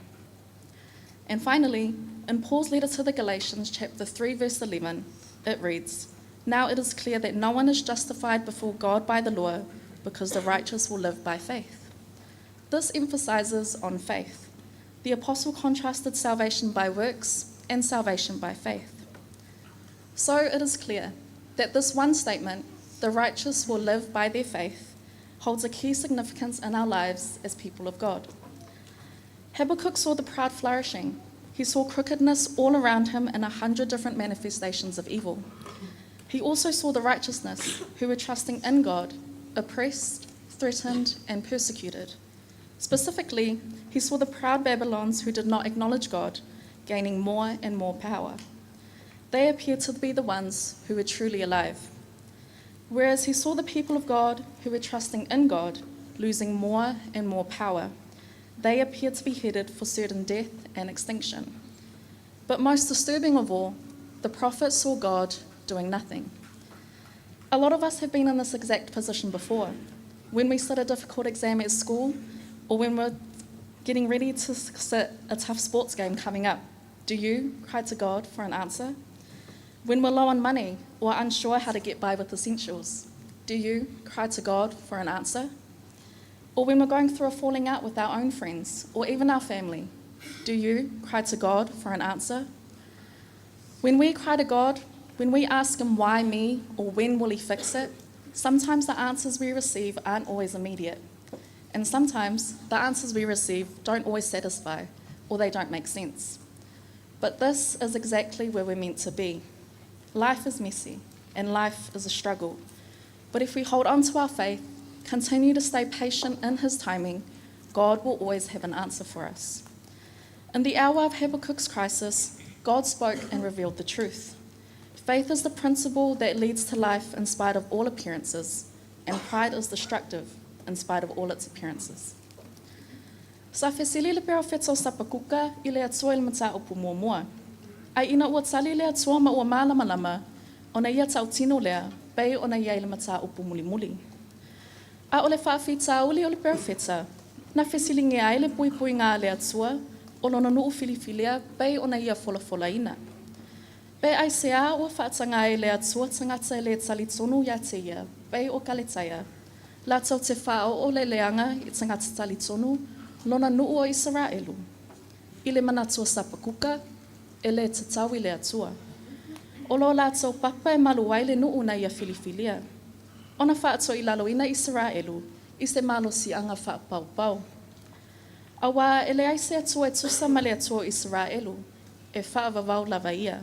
And finally, in Paul's letter to the Galatians, chapter 3, verse 11, it reads, Now it is clear that no one is justified before God by the law, because the righteous will live by faith. This emphasizes on faith. The apostle contrasted salvation by works and salvation by faith. So it is clear that this one statement, the righteous will live by their faith, holds a key significance in our lives as people of God. Habakkuk saw the proud flourishing. He saw crookedness all around him in 100 different manifestations of evil. He also saw the righteousness who were trusting in God, oppressed, threatened, and persecuted. Specifically, he saw the proud Babylons who did not acknowledge God, gaining more and more power. They appeared to be the ones who were truly alive. Whereas he saw the people of God who were trusting in God losing more and more power. They appeared to be headed for certain death and extinction. But most disturbing of all, the prophet saw God doing nothing. A lot of us have been in this exact position before. When we sit a difficult exam at school, or when we're getting ready to sit a tough sports game coming up, do you cry to God for an answer? When we're low on money or unsure how to get by with essentials, do you cry to God for an answer? Or when we're going through a falling out with our own friends or even our family, do you cry to God for an answer? When we cry to God, when we ask Him why me or when will He fix it, sometimes the answers we receive aren't always immediate. And sometimes the answers we receive don't always satisfy or they don't make sense. But this is exactly where we're meant to be. Life is messy and life is a struggle. But if we hold on to our faith, continue to stay patient in His timing, God will always have an answer for us. In the hour of Habakkuk's crisis, God spoke and revealed the truth. Faith is the principle that leads to life in spite of all appearances, and pride is destructive in spite of all its appearances. Sa fesili le perofeta o Sapakuka i le Atua i le mataupu muamua. Ae ina ua tali le Atua ma ua malamalama, ona ia tautino lea, pei ona i ai le mataupu mulimuli. A o le faafitauli o le perofeta, na fesiligia ai le puipuiga a le Atua o lona nuu filifilia pei ona ia folafolaina. Pe aisea ua faataga ai le Atua tagata e le talitonu ia te ia, pei o Kaletaia, latou te faaoo le leaga i tagata talitonu, lona nuu o Isaraelu? I le manatu o Sapakuka, e le tatau i le Atua. O lo latou papa e malu ai le nuu na ia filifilia. Ona faatoilaloina Isaraelu i se malosiaga faapaopao. Auā e leai se Atua e tusa ma le Atua o Isaraelu, e faavavau lava ia.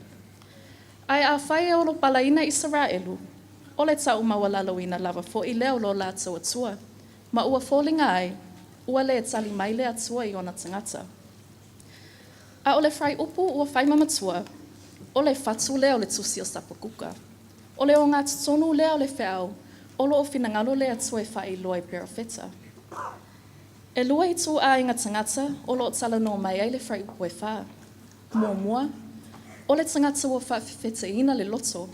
Ae afai e olopalaina Isaraelu, o le tau maualaloina lava foi lea o lo latou Atua, ma ua foliga ai, ua le tali mai le Atua i ona tagata. A o le fuaiupu ua fai ma matua, o le fatu lea o le tusi o Sapakuka. O le ogatotonu lea o le feau o lo o finagalo le Atua e faailoa i perofeta. E lua ituaiga tagata o lo o talanoa mai ai le fuaiupu e fa. Muamua, o le tagata ua faafefetaina le loto,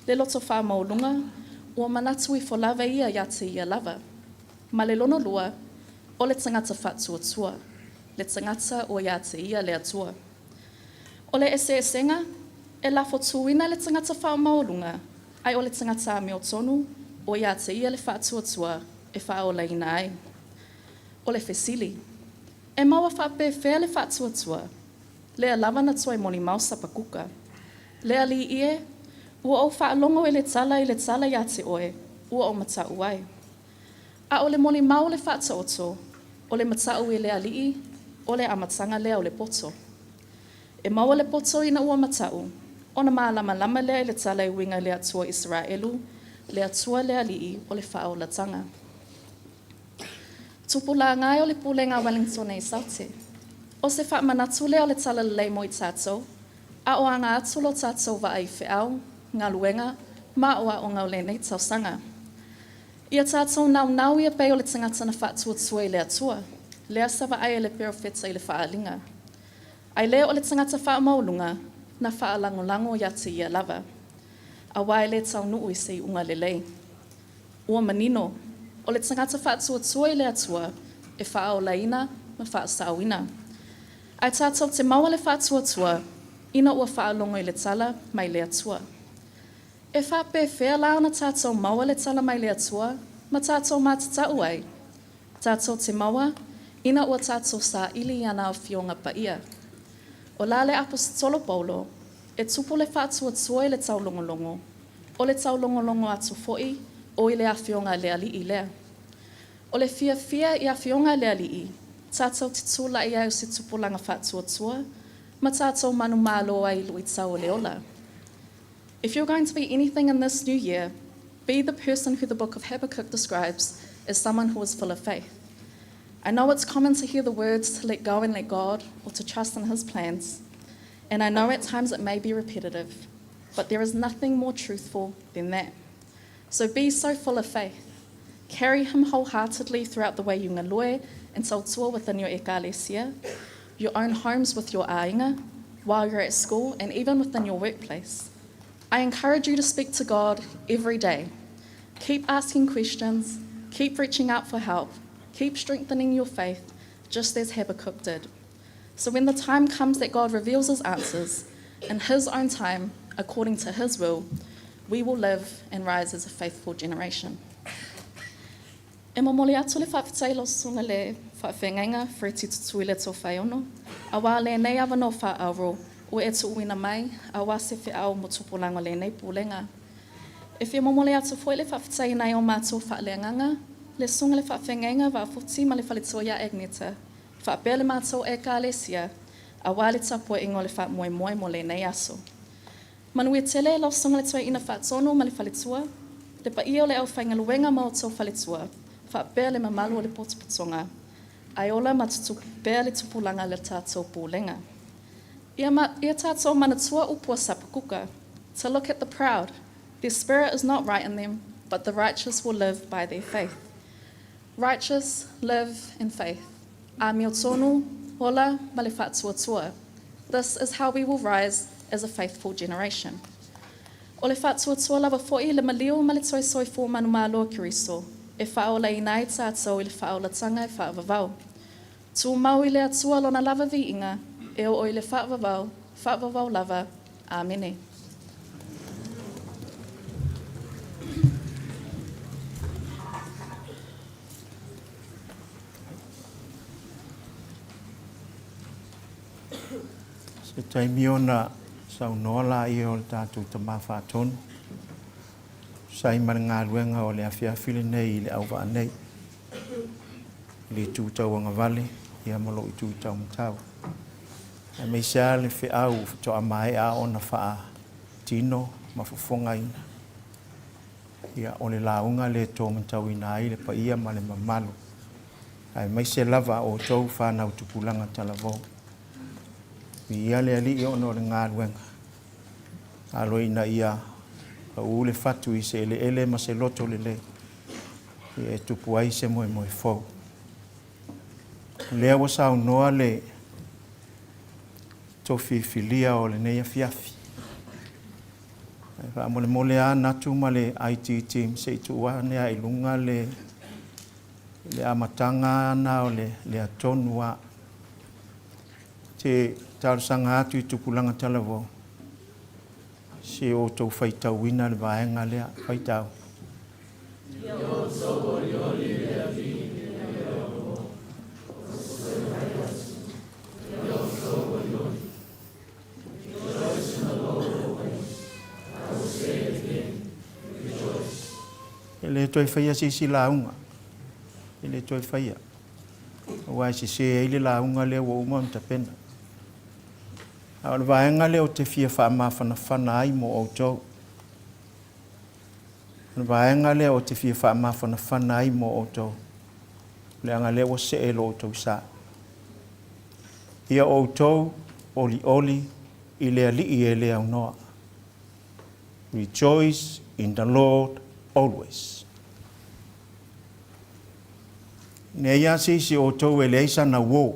le loto faamaualuga, ua manatu ifo lava ia ia te ia lava. Ma le lona lua, o le tagata faatuatua, le tagata ua ia te ia le Atua. O le eseesega, e lafotuina le tagata faamaualuga, ae o le tagata amiotonu, ua ia te ia le faatuatua e faaolaina ai. O le fesili, e maua faapefea le faatuatua? Lea lava na toe molimau Sapakuka. Le Alii e, ua ou faalogo i le tala i le tala ia te oe, ua ou mataʻu ai. A o le molimau o le Faataoto, o le mataʻu i le Alii, o le amataga lea o le poto. E maua le poto ina ua mataʻu, ona malamalama lea i le tala e uiga i le Atua o Isaraelu, le Atua le Alii o le faaolataga. Tupulaga e o le Pulega a Wellingtone i Saute. O se faamanatu lea o le Talalelei mo i tatou, a o aga atu lo tatou vaa i feau, galuega, ma aoaoga o lenei tausaga. Ia tatou naunau ia pei o le tagata na faatuatua i le Atua, lea sa vaai e le perofeta i le faaaliga. Ae le o le tagata faamaualuga na faalagolago ia te ia lava. Auā e le taunuu i se iuga lelei. Ua manino, o le tagata faatuatua i le Atua e faaolaina ma faasaoina. Ae tatou te maua le faatuatua ina ua faalogo i le tala mai le Atua. E faapefea la ona tatou maua le tala mai le Atua ma tatou matatau ai? Tatou te maua ina ua tatou saili i ana Afioga Paia. O la le Aposetolo Paulo, E tupu le faatuatua i le taulogologo, o le taulogologo atu foi O i le afioga a le Alii lea. O le fiafia i afioga a le Alii, tātou te tūla'i ai o se tupulaga faatuatua, ma tātou manumalo ai i luitau o le ola. If you're going to be anything in this new year, be the person who the book of Habakkuk describes as someone who is full of faith. I know it's common to hear the words to let go and let God or to trust in His plans, and I know at times it may be repetitive, but there is nothing more truthful than that. So be so full of faith. Carry Him wholeheartedly throughout the way you ngalue and tautua within your ekalesia, your own homes with your āinga, while you're at school, and even within your workplace. I encourage you to speak to God every day. Keep asking questions, keep reaching out for help, keep strengthening your faith, just as Habakkuk did. So when the time comes that God reveals his answers, in his own time, according to his will, we will live and rise as a faithful generation. E momoli atu le faafetai i lau susuga le faafeagaiga Freti Tutuila Tofaeono, auā lenei avanoa faaauro ua e tuuina mai auā se feau mo tupulaga o lenei Pulega. E fia momoli atu foi le faafetai i nai o matou faaleagaga, le susuga le faafeagaiga Vaafuti ma le faletua ia Agneta, faapea le matou Ekalesia, auā le tapuaiga o le faamoemoe mo lenei aso. Manuia tele lau susuga le Toeaina Faatonu ma le faletua, le paia o le aufaigaluega ma outou faletua, faapea le mamalu o le potopotoga, ae ola ma tutupu pea le tupulaga a le tatou Pulega. Ia, ia tatou manatua upu a Sapakuka, to look at the proud, their spirit is not right in them, but the righteous will live by their faith. Righteous live in faith. Amiotonu, ola ma le faatuatua. This is how we will rise as a faithful generation. O le faatuatua lava foi le maliu ma le toe soifua manumalo o Keriso, e faaolaina ai tātou i le faaolataga e faavavau. Tumau i le Atua lona lava viiga, e oo i le faavavau, faavavau lava. Amene. Se taimi ona saunoa laia o le tatou Tama Faatonu, tusa ai ma le galuega o le afiafi lenei i le auvaa nei, i le itu tauagavale ia ma lou itu taumatau, aemaise lava le feau faatoa maea ona faatino ma fofogaina. Ia, o le lauga lea e tōmatauina ai le paia ma le mamalu, aemaise lava a outou fanau tupulaga talavou. Viia le Alii ona o le galuega. Alo ina ia pau le fatu i se eleele ma se loto lelei, ia e tupu ai se moemoe fou. O lea ua saunoa le tofi filia o lenei afiafi. Ae faamolemole lava Natu ma le IT team se i tuu ane lava i luga le le amataga na o le lea tonu lava. Te talosaga atu i tupulaga talavou, se o outou faitauina le vaega lea, faitau. Ia outou olioli i le Alii i le Atua, o se toe fai atu, ia outou olioli. Rejoice in the Lord always. I will say it again, rejoice. E le toe faia se isi lauga. E le toe faia. Aua e sese ai le lauga lea ua uma ona tapena. A o le vaega lea ou te fia faamafanafana ai mo outou. O le vaega lea ou te fia faamafanafana ai mo outou, leaga lea ua see lo outou sa. Ia outou olioli i le Alii e le aunoa. Rejoice in the Lord always. Nei lava se isi o outou e leai sana uō.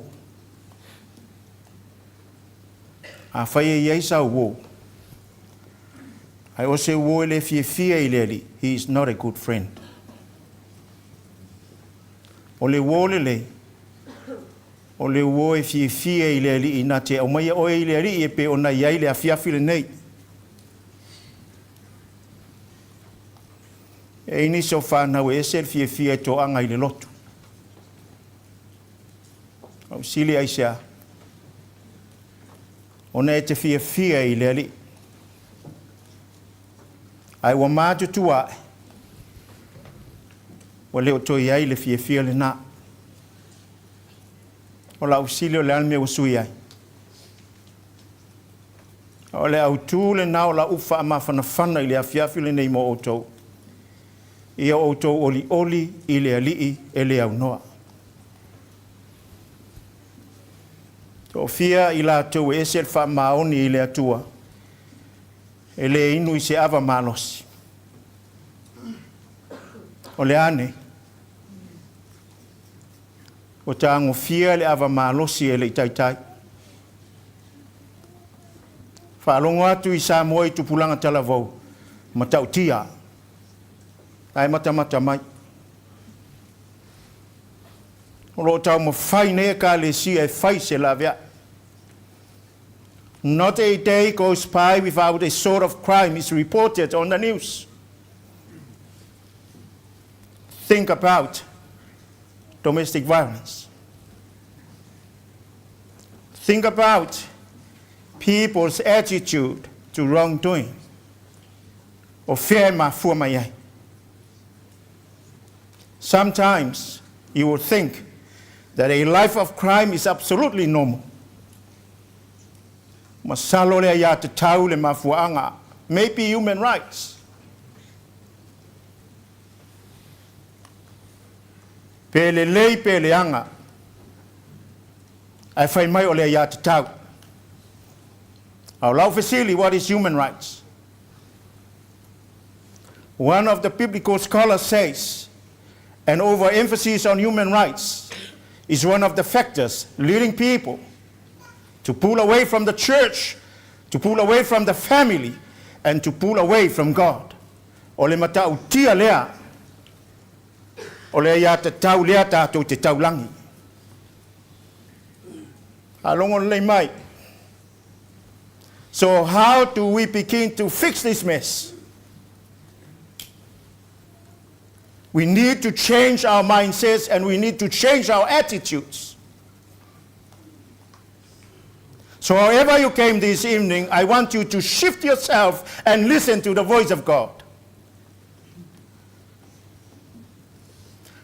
Afai e i ai sau uō, ae o se uō e le fiafia i le Alii, he is not a good friend. O le uō lelei, o le uō e fiafia i le Alii na te aumaia oe i le Alii e pei ona i ai le afiafi lenei. E i nisi o fanau e ese le fiafia e toaga i le lotu. Au sili aisea? Ona e te fiafia i le Alii. Ae ua matutua ae. Ua le o toe i ai le fiafia lena. O lau fesili o le a le mea ua sui ai? O le autu lena o lau upu faamafanafana i le afiafi lenei mo outou. Ia outou olioli i le Alii e le aunoa. Toafia i latou e ese le faamaoni i le Atua, e le inu i se ava malosi. O le a nei? Ua tagofia le ava malosi e le i taitai. Faalogo atu i Samoa i tupulaga talavou, matautia, ae matamata mai. O lo o taumafai nei Ekalesia e fai se laveai. Not a day goes by without a sort of crime is reported on the news. Think about domestic violence. Think about people's attitude to wrongdoing. O fea e mafua mai ai. Sometimes you will think that a life of crime is absolutely normal. Masalo le aiatatau le mafuaaga. Maybe human rights. Pe lelei pe leaga, ae fai mai o le aiatatau. A o lau fesili, what is human rights? One of the biblical scholars says, an overemphasis on human rights is one of the factors leading people to pull away from the church, to pull away from the family, and to pull away from God. O le matautia lea, o le aiatatau lea tatou te taulagi. Faalogo lelei mai. So how do we begin to fix this mess? We need to change our mindsets and we need to change our attitudes. So however you came this evening, I want you to shift yourself and listen to the voice of God.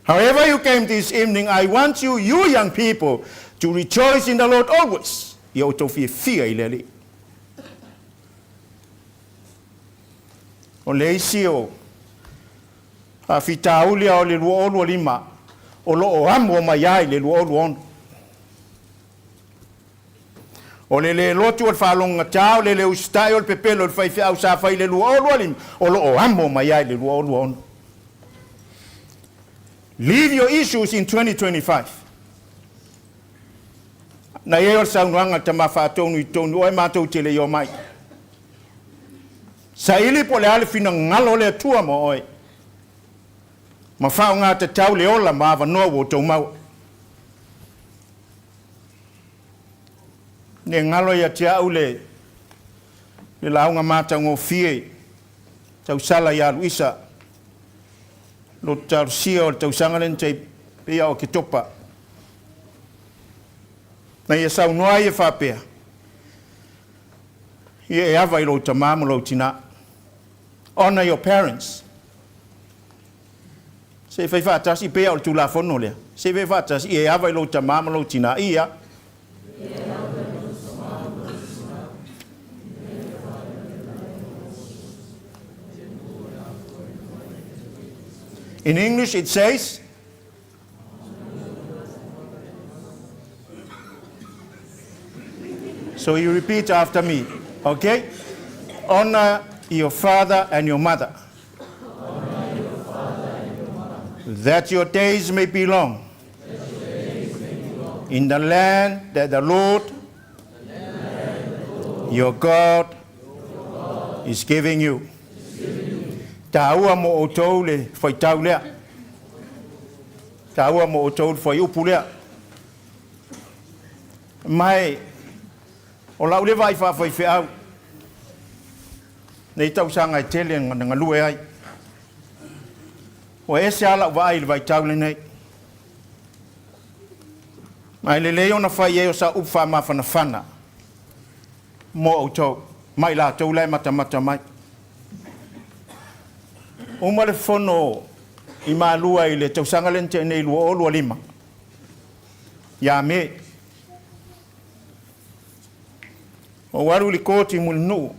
However you came this evening, I want you, you young people, to rejoice in the Lord always. Ia outou fiafia i le Alii. O le isi o faafitauli o le 2025, o lo o amo mai ai le 2026. O le le lotu o le faalogogata, o le le usitai o le pepelo i le faifeau sa fai i le 2025, o lo o amo mai ai le 2026. Leave your issues in 2025. Na i ai o le saunoaga a le tama faatonu i totonu, oe matou te le i omai. Saili po o le a le finagalo o le Atua mo oe. Ma faaaoga tatau le ola ma avanoa ua outou maua. Ne galo ia te au le le lauga matagofie tausala ia Luisa lotu talosia o le tausaga lea na tai pei o Oketopa. Na ia saunoa ai e faapea, Ia e ava i lou tamā ma lou tinā. Honor your parents. Se i fai faatasi pei o le Tulafono lea. Se i fai faatasi, ia e ava i lou tamā ma lou tinā. Ia. In English it says, So you repeat after me, okay? Honor your father and your mother. That your days may be long. In the land that the Lord, your God, is giving you. Taua mo outou le faitau lea. Taua mo outou le fuaiupu lea. Mai o lau le vaai faafaifeau nei tausaga e tele na galue ai. Ua ese lava lau vaai i le vaitau lenei. Ma e lelei ona fai ai o sau upu faamafanafana mo outou, ma i latou la e matamata mai. Uma le fono. i Malua i le tausaga lea na tea nei 2025 ia Me. Ou alu i le koti i Mulinuu,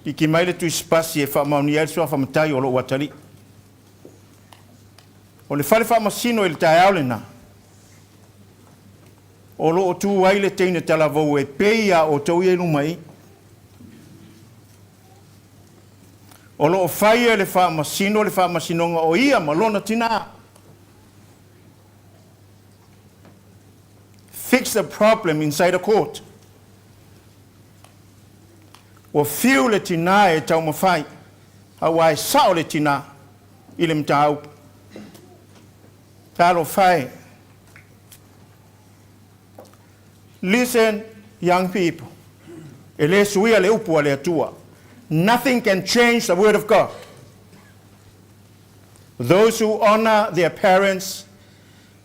piki mai le tusipasi e faamaonia ai le suafa matai o lou atalii. O le fale faamasino i le taeao lena, o lo o tu ai le teine talavou e pei a outou ia i luma i. O lo o fai e le faamasino le faamasinoga o ia ma lona tinā. Fix the problem inside the court. Ua fiu le tinā e taumafai, aua e sao le tinā i le mataupu. Talofa e. Listen, young people. E le suia le upu a le Atua. Nothing can change the word of God. Those who honor their parents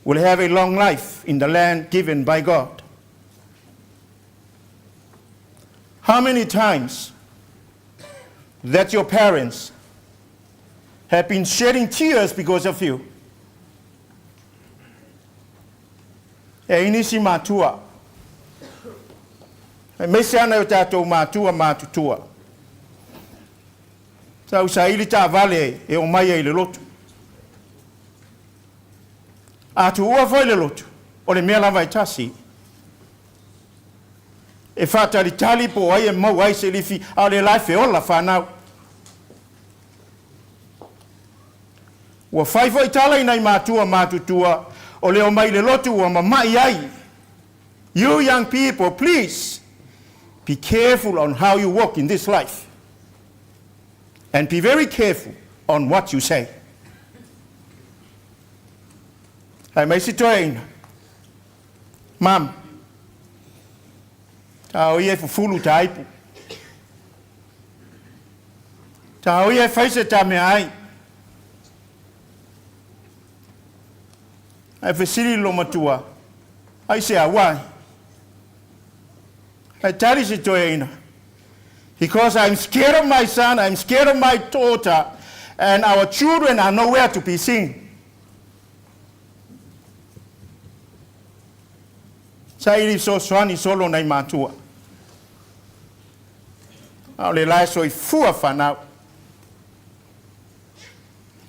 will have a long life in the land given by God. How many times that your parents have been shedding tears because of you? E i nisi matua. Aemaise ana o tatou matua matutua. Sa usaili taavale e omai ai i le lotu. A tuua foi le lotu, o le mea lava e tasi. E faatalitali po o ai e maua ai se lifi, a o lea la e feola fanau. Ua fai foi tala i nai matua matutua o le omai i le lotu ua mama'i ai. You young people, please be careful on how you walk in this life. And be very careful on what you say. Ae mai si toeaina. Mum, ta o ia e fufulu ta aipu. Ta o ia e fai se ta mea ai. Ae fesili le loomatua, Aisea, why? Ae tali si toeaina, Because I'm scared of my son, I'm scared of my daughter, and our children are nowhere to be seen. Saili fesoasoani solo nai matua. A o le la e soifua fanau.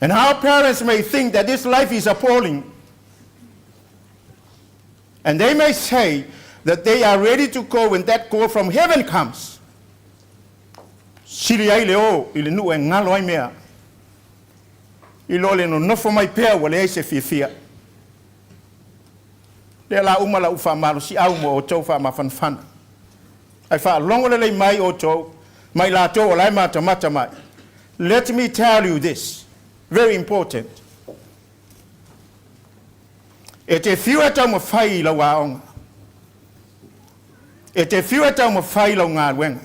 And our parents may think that this life is appalling. And they may say that they are ready to go when that call from heaven comes. Sili ai le o i le nuu e galo ai mea, i lo le nonofo mai pea ua leai se fiafia. Lea la uma la'u faamalosi'au mo outou faamafanafana. Ae faalogo lelei mai outou ma i latou o la e matamata mai. Let me tell you this, very important. E te fiu e taumafai i lau aoga. E te fiu e taumafai i lau galuega.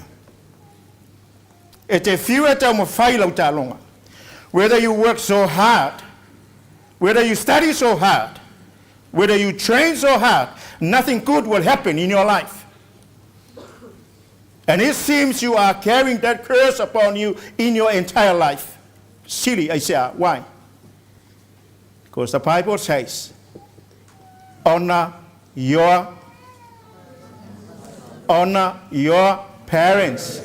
E te fiu e taumafai i lau taaloga. Whether you work so hard, whether you study so hard, whether you train so hard, nothing good will happen in your life. And it seems you are carrying that curse upon you in your entire life. Silly, I say, why? Because the Bible says, honor your honor your parents.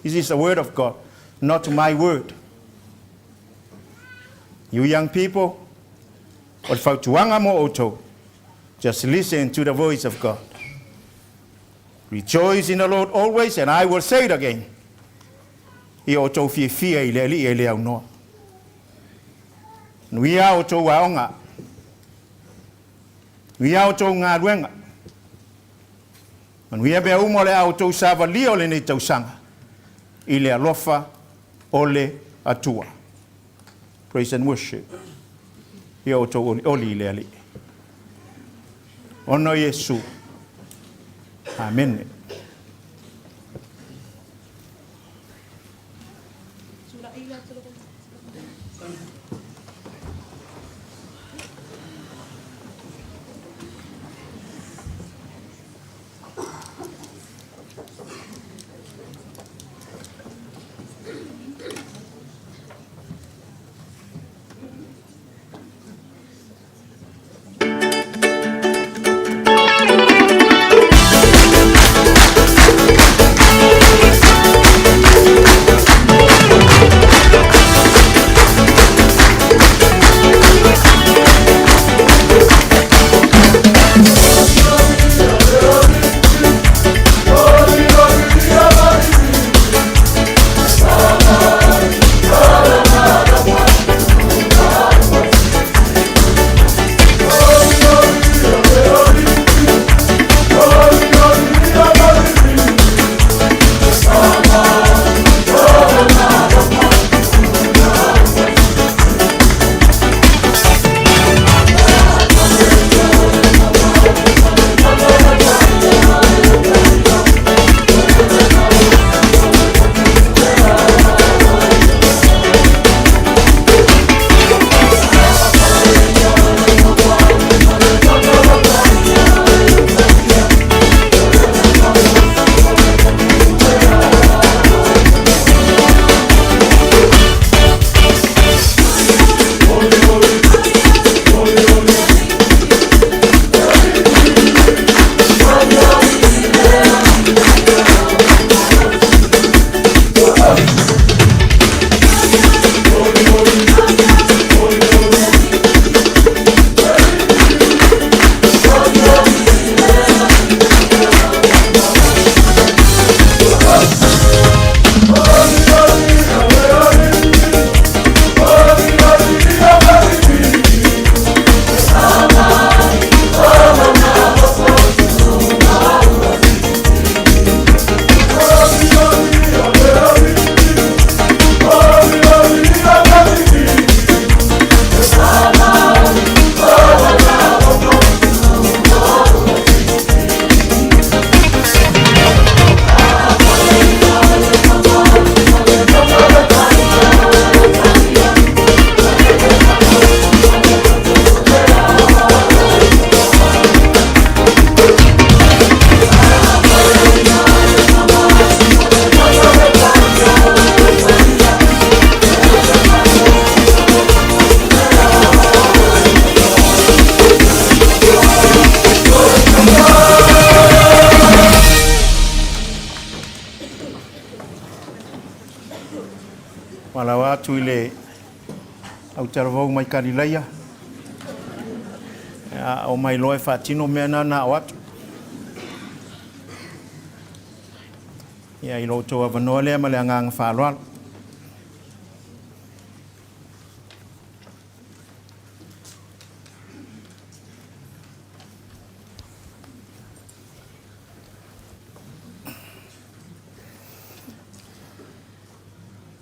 This is the word of God, not my word. You young people, o le fautuaga mo outou, just listen to the voice of God. Rejoice in the Lord always, and I will say it again. Ia outou fiafia i le Alii e le aunoa. Nuia outou aoga. Nuia outou galuega. Manuia mea uma o le a outou savalia o lenei tausaga i le alofa o le Atua. Praise and worship. Ia outou olioli i le Alii. Ona o Iesu. Amene. atu i le autalavou mai Kalilaia, a omai loa e faatino mea na na ao atu. Ia, i lo outou avanoa lea ma le agaga faaaloalo.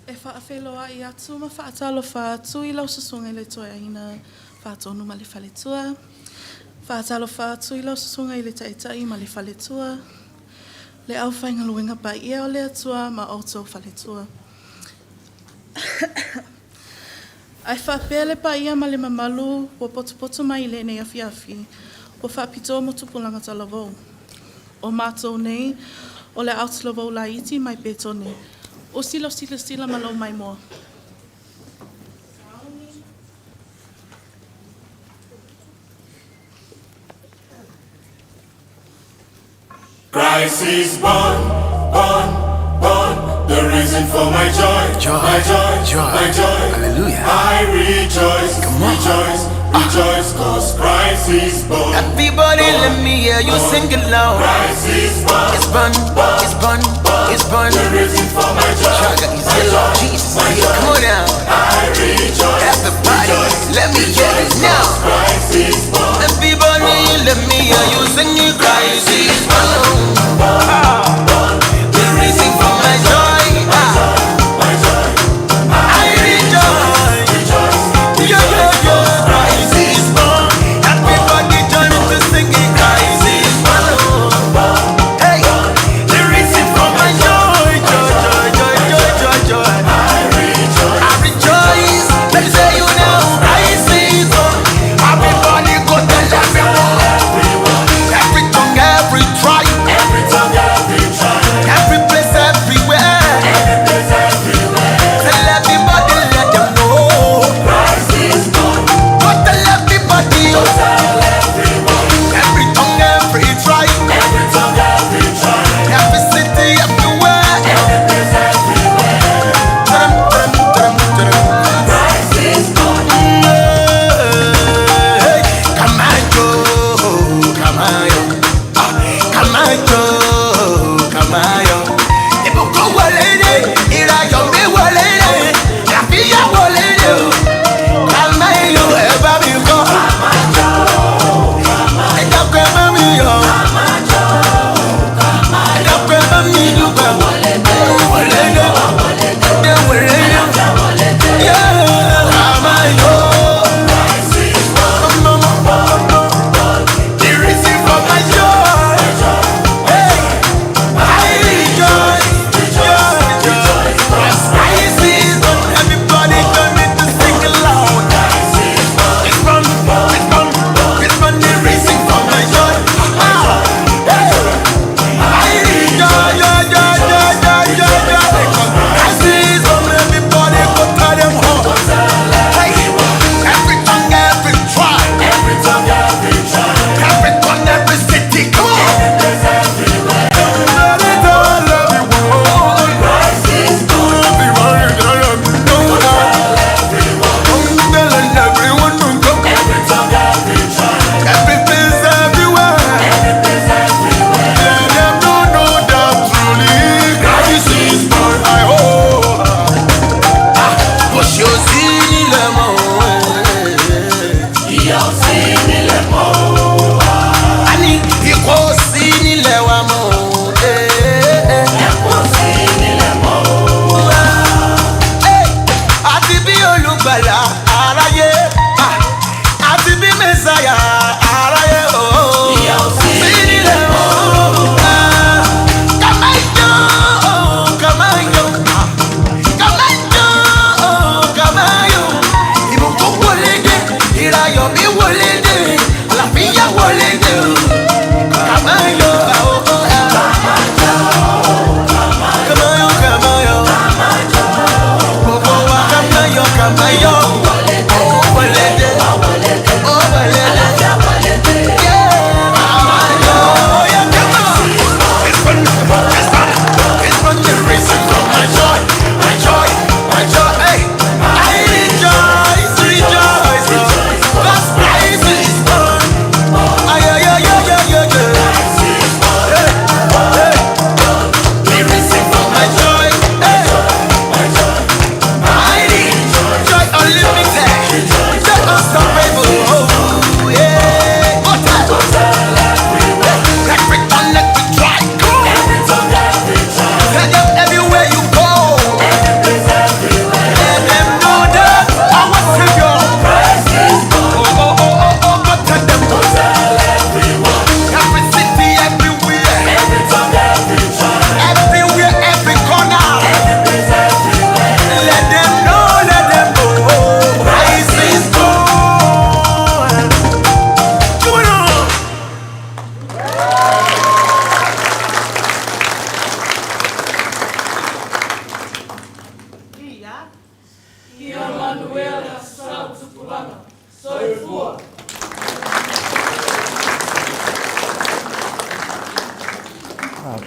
E faafeiloai atu ma faatalofa atu i lau susuga i le Toeaina Faatonu ma le Faletua. Faatalofa atu i lau susuga i le Taitai ma le Faletua, le aufaigaluega paia o le Atua ma outou faletua. Ae faapea le paia ma le mamalu ua potopoto mai i lenei afiafi, ua faapitoa mo tupulaga talavou. O matou nei, o le autalavou laiti mai Petone. Usi lau silasila ma lou maimoa. Christ is born, born, born, the reason for my joy, Joy, my joy, joy. my joy. Hallelujah. I rejoice, Come on. rejoice, rejoice, 'cause Christ is born. Everybody, let me hear you sing along. Christ is born, It's born, it's born, it's born. the reason for my joy, Chaga is here, Jesus is here. Come on now, I rejoice, everybody, let me hear it now. Christ is born. Everybody, let me hear you sing it. Christ is born. Ah. The reason for my joy. Ah. I rejoice. Yeah, yeah, yeah. Christ is born. Everybody join in to sing it. Christ is born. Hey, the reason for my joy, joy, joy, joy, joy, joy, joy. I rejoice. Let me tell you now, Christ is born. Everybody go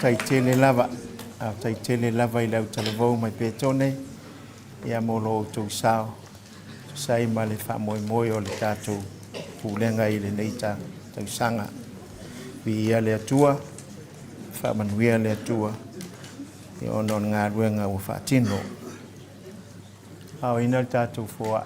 Faafetai tele lava. Faafetai tele lava i le autalavou mai Petone ia mo lo outou sao. Tusa ai ma le faamoemoe o le tatou pulega i lenei tausaga. Viia le Atua, faamanuia le Atua ona o le galuega ua faatino. Aoina le tatou foai.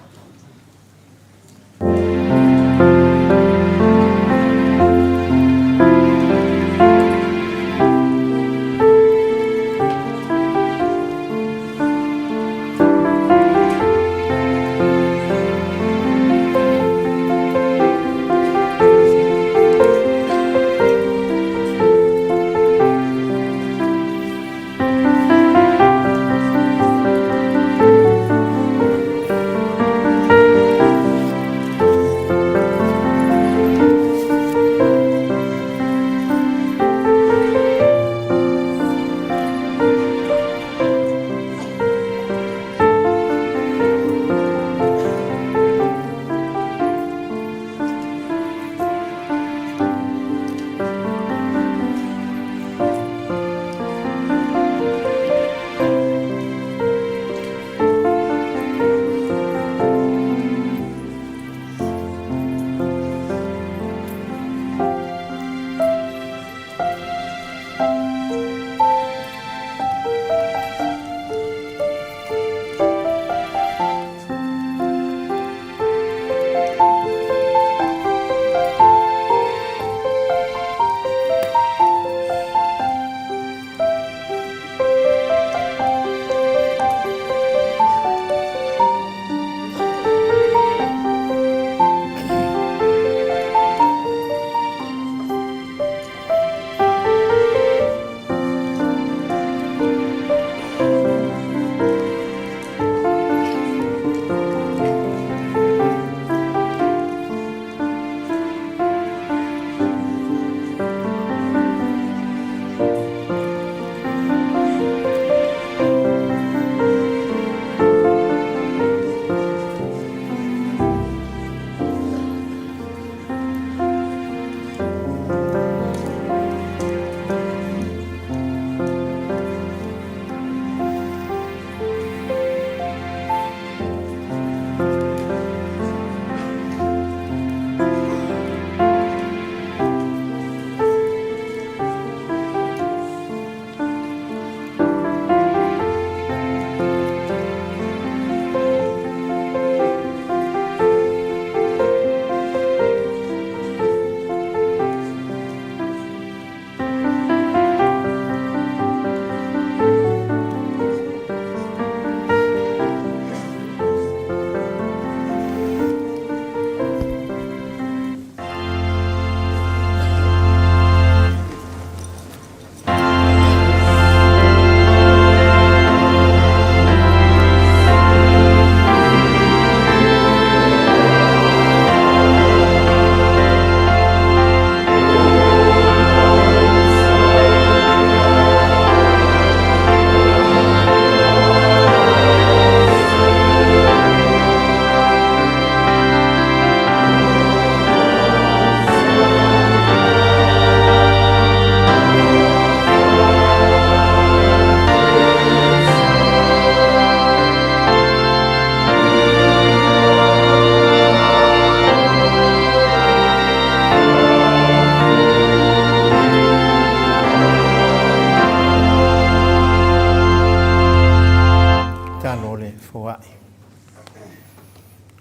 Talo o le foai.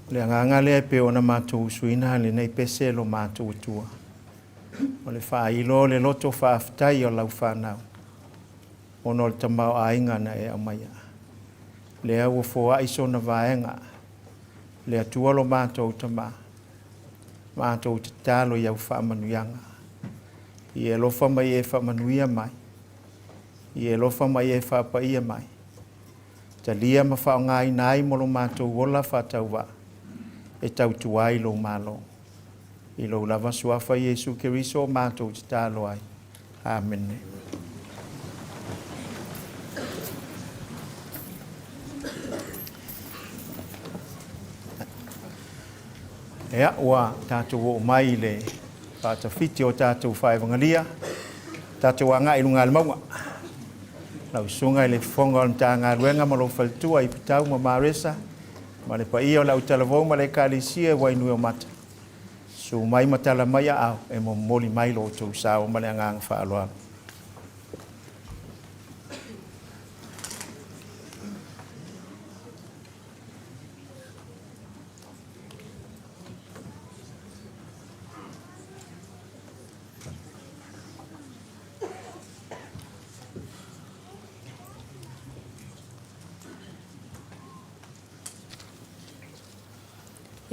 O le agaga lea e pei ona matou usuina lenei pese lo matou Atua. O le faailo o le loto faafetai o lau fanau ona o le tamaoaiga na e aumaia. Lea ua foai sona vaega. Le Atua lo matou Tama, matou tatalo i au faamanuiaga. I e alofa mai e faamanuia mai. I e alofa mai e faapaia mai. Talia ma faaaogaina ai mo lo matou ola faatauvaa e tautua ai lou Malo. I lou lava suafa Iesu Keriso o matou tatalo ai. Amene. Ea, ua tatou oo mai i le faatafiti o tatou faevagalia. Tatou agai i luga o le mauga. Lau Susuga i le Fofoga o le Matagaluega ma lou faletua i Putau ma Maresa, ma le paia o le autalavou ma le Ekalesia i Wainuiomata, susu mai ma tala mai aao e momoli mai lo outou sao ma le agaga faaaloalo.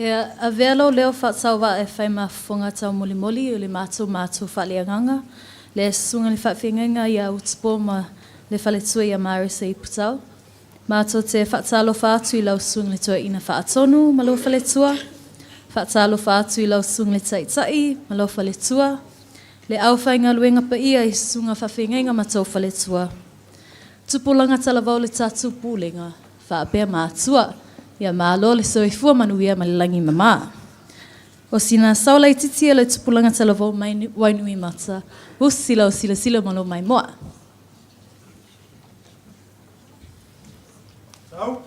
E avea lou leo faatauvaa e fai ma fofoga taumolimoli o le matou matou faaleagaga, le susuga i le faafeagaiga ia Utupo ma le faletua ia Marisa i Putau. Matou te faatalofa atu i lau susuga i le Toeaina Faatonu ma lou faletua, faatalofa atu i lau susuga i le Taitai ma lou faletua, le aufaigaluega paia i susuga faafeagaiga ma tou faletua, tupulaga talavou o le tatou Pulega, faapea matua. Ia malo le soifua manuia ma le lagi e mama. O sina sao laitiiti a le tupulaga talavou mai Wainuiomata, usi lau silasila ma lou maimoa. Sau.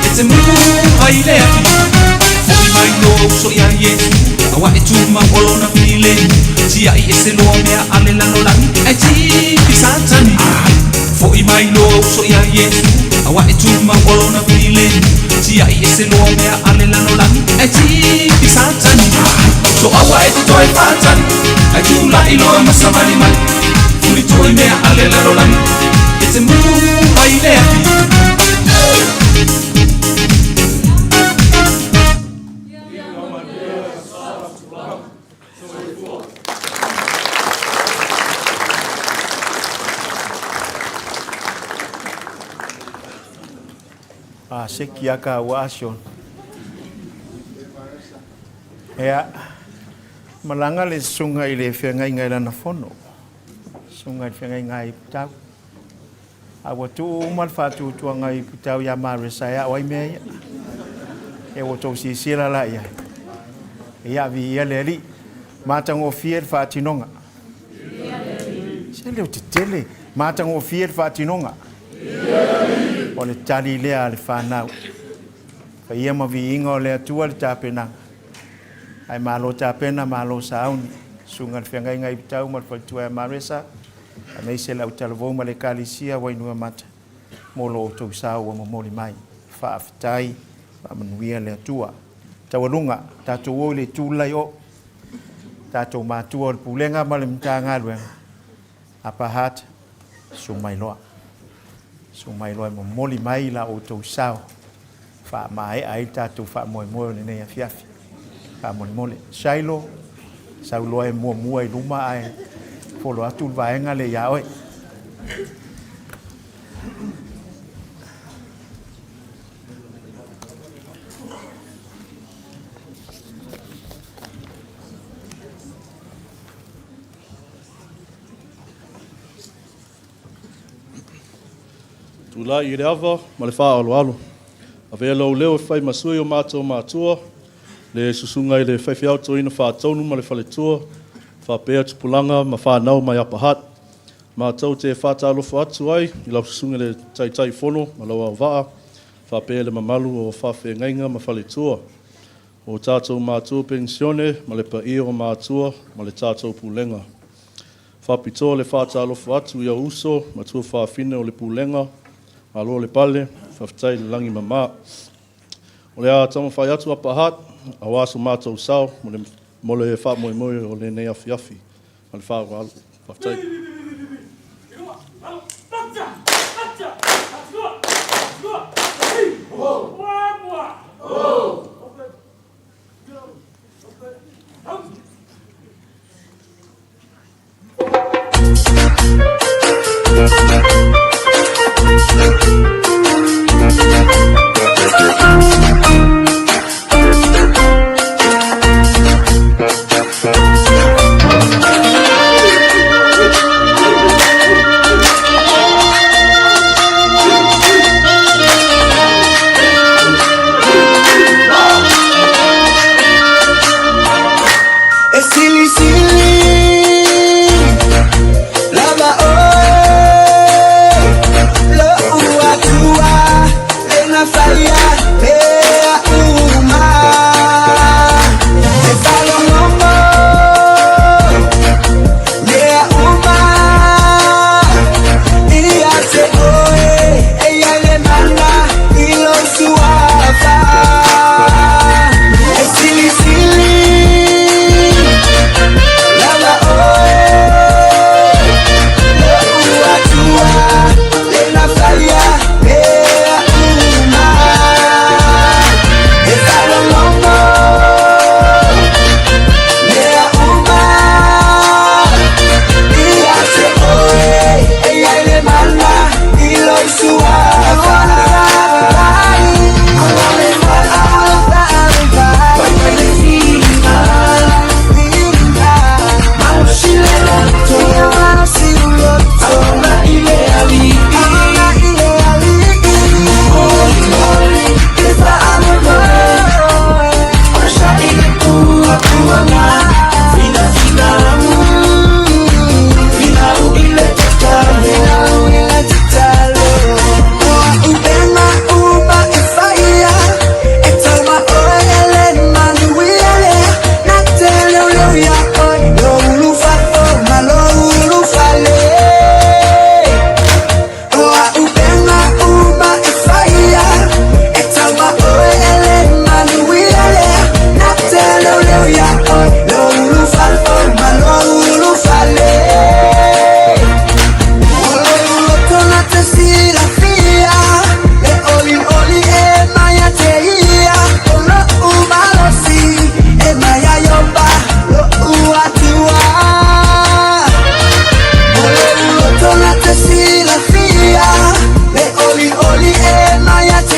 E te mū ai le afi. Fo'i mai loa uso ia Iesu, auā e tumau o lona filemu. Tia'i ese loa mea a le lalolagi, ae tipi Satani. Fo'i mai loa uso ia Iesu, auā e tumau o lona filemu. Tia'i ese loa mea a le lalolagi, ae tipi Satani. To'aua e te toe fa'atali, ae tula'i loa ma savali mai. Fulitui mea a le lalolagi, e te mū ai le afi. A seki aka ua asion. Ea, malaga le susuga i le feagaiga i lana fono, susuga i le feagaiga i Putau. A ua tuu uma le faatuatuaga i Putau ia Maresa e ao ai mea ia. E ua tou silasila la i ai. Ia viia le Alii. Matagofie le faatinoga. Se leo tetele. Matagofie le faatinoga. O le tali lea a le fanau. Paia ma viiga o le Atua le tapenaga. Ae malo tapena, malo sauni. Susuga i le Feagaiga i Putau ma le Faletua ia Maresa, aemaise le autalavou ma le Ekalesia Wainuiomata mo lo outou sao ua momoli mai. Faafetai, faamanuia le Atua. Taualuga, tatou o i le itu le o tatou matua o le Pulega ma le Matagaluega, Upper Hutt, susu mai loa. Susu mai loa e momoli mai la outou sao faamaea ai le tatou faamoemoe o lenei afiafi. Faamolemole. Shiloh, sau loa e muamua i luma ae folo atu le vaega lea ia oe. Tulai i le ava ma le faaaloalo. Avea lou leo e fai ma sui o matou matua, le susuga i le faifeau toeaina faatonu ma le faletua, faapea tupulaga ma fanau mai Upper Hutt. Matou te faatalofa atu ai i lau susuga i le Taitaifono ma lau auvaa, faapea le mamalu o faafeagaiga ma faletua, o tatou matua penisione ma le paia o matua ma le tatou pulega. Faapitoa le faatalofa atu i ou uso ma tuafafine o le pulega, malo le pale, faafetai le lagi e mama. O le a taumafai atu Upper Hutt aua so matou sao mo le faamoemoe o lenei afiafi. Ma le faaaloalo. Faafetai. E silisili lava oe, lou Atua le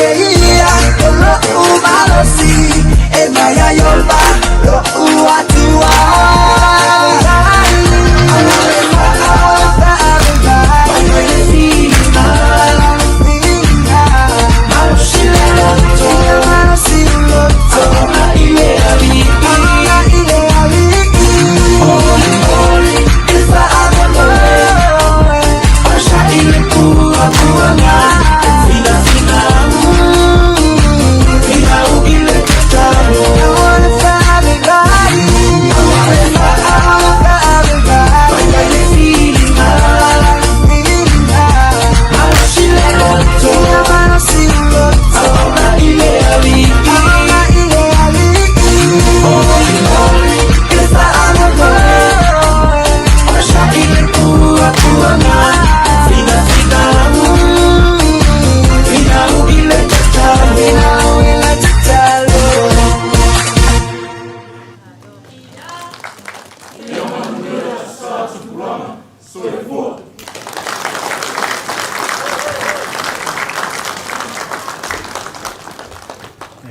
Keia o lo'u malosi e mai ia Ieova lo'u Atua.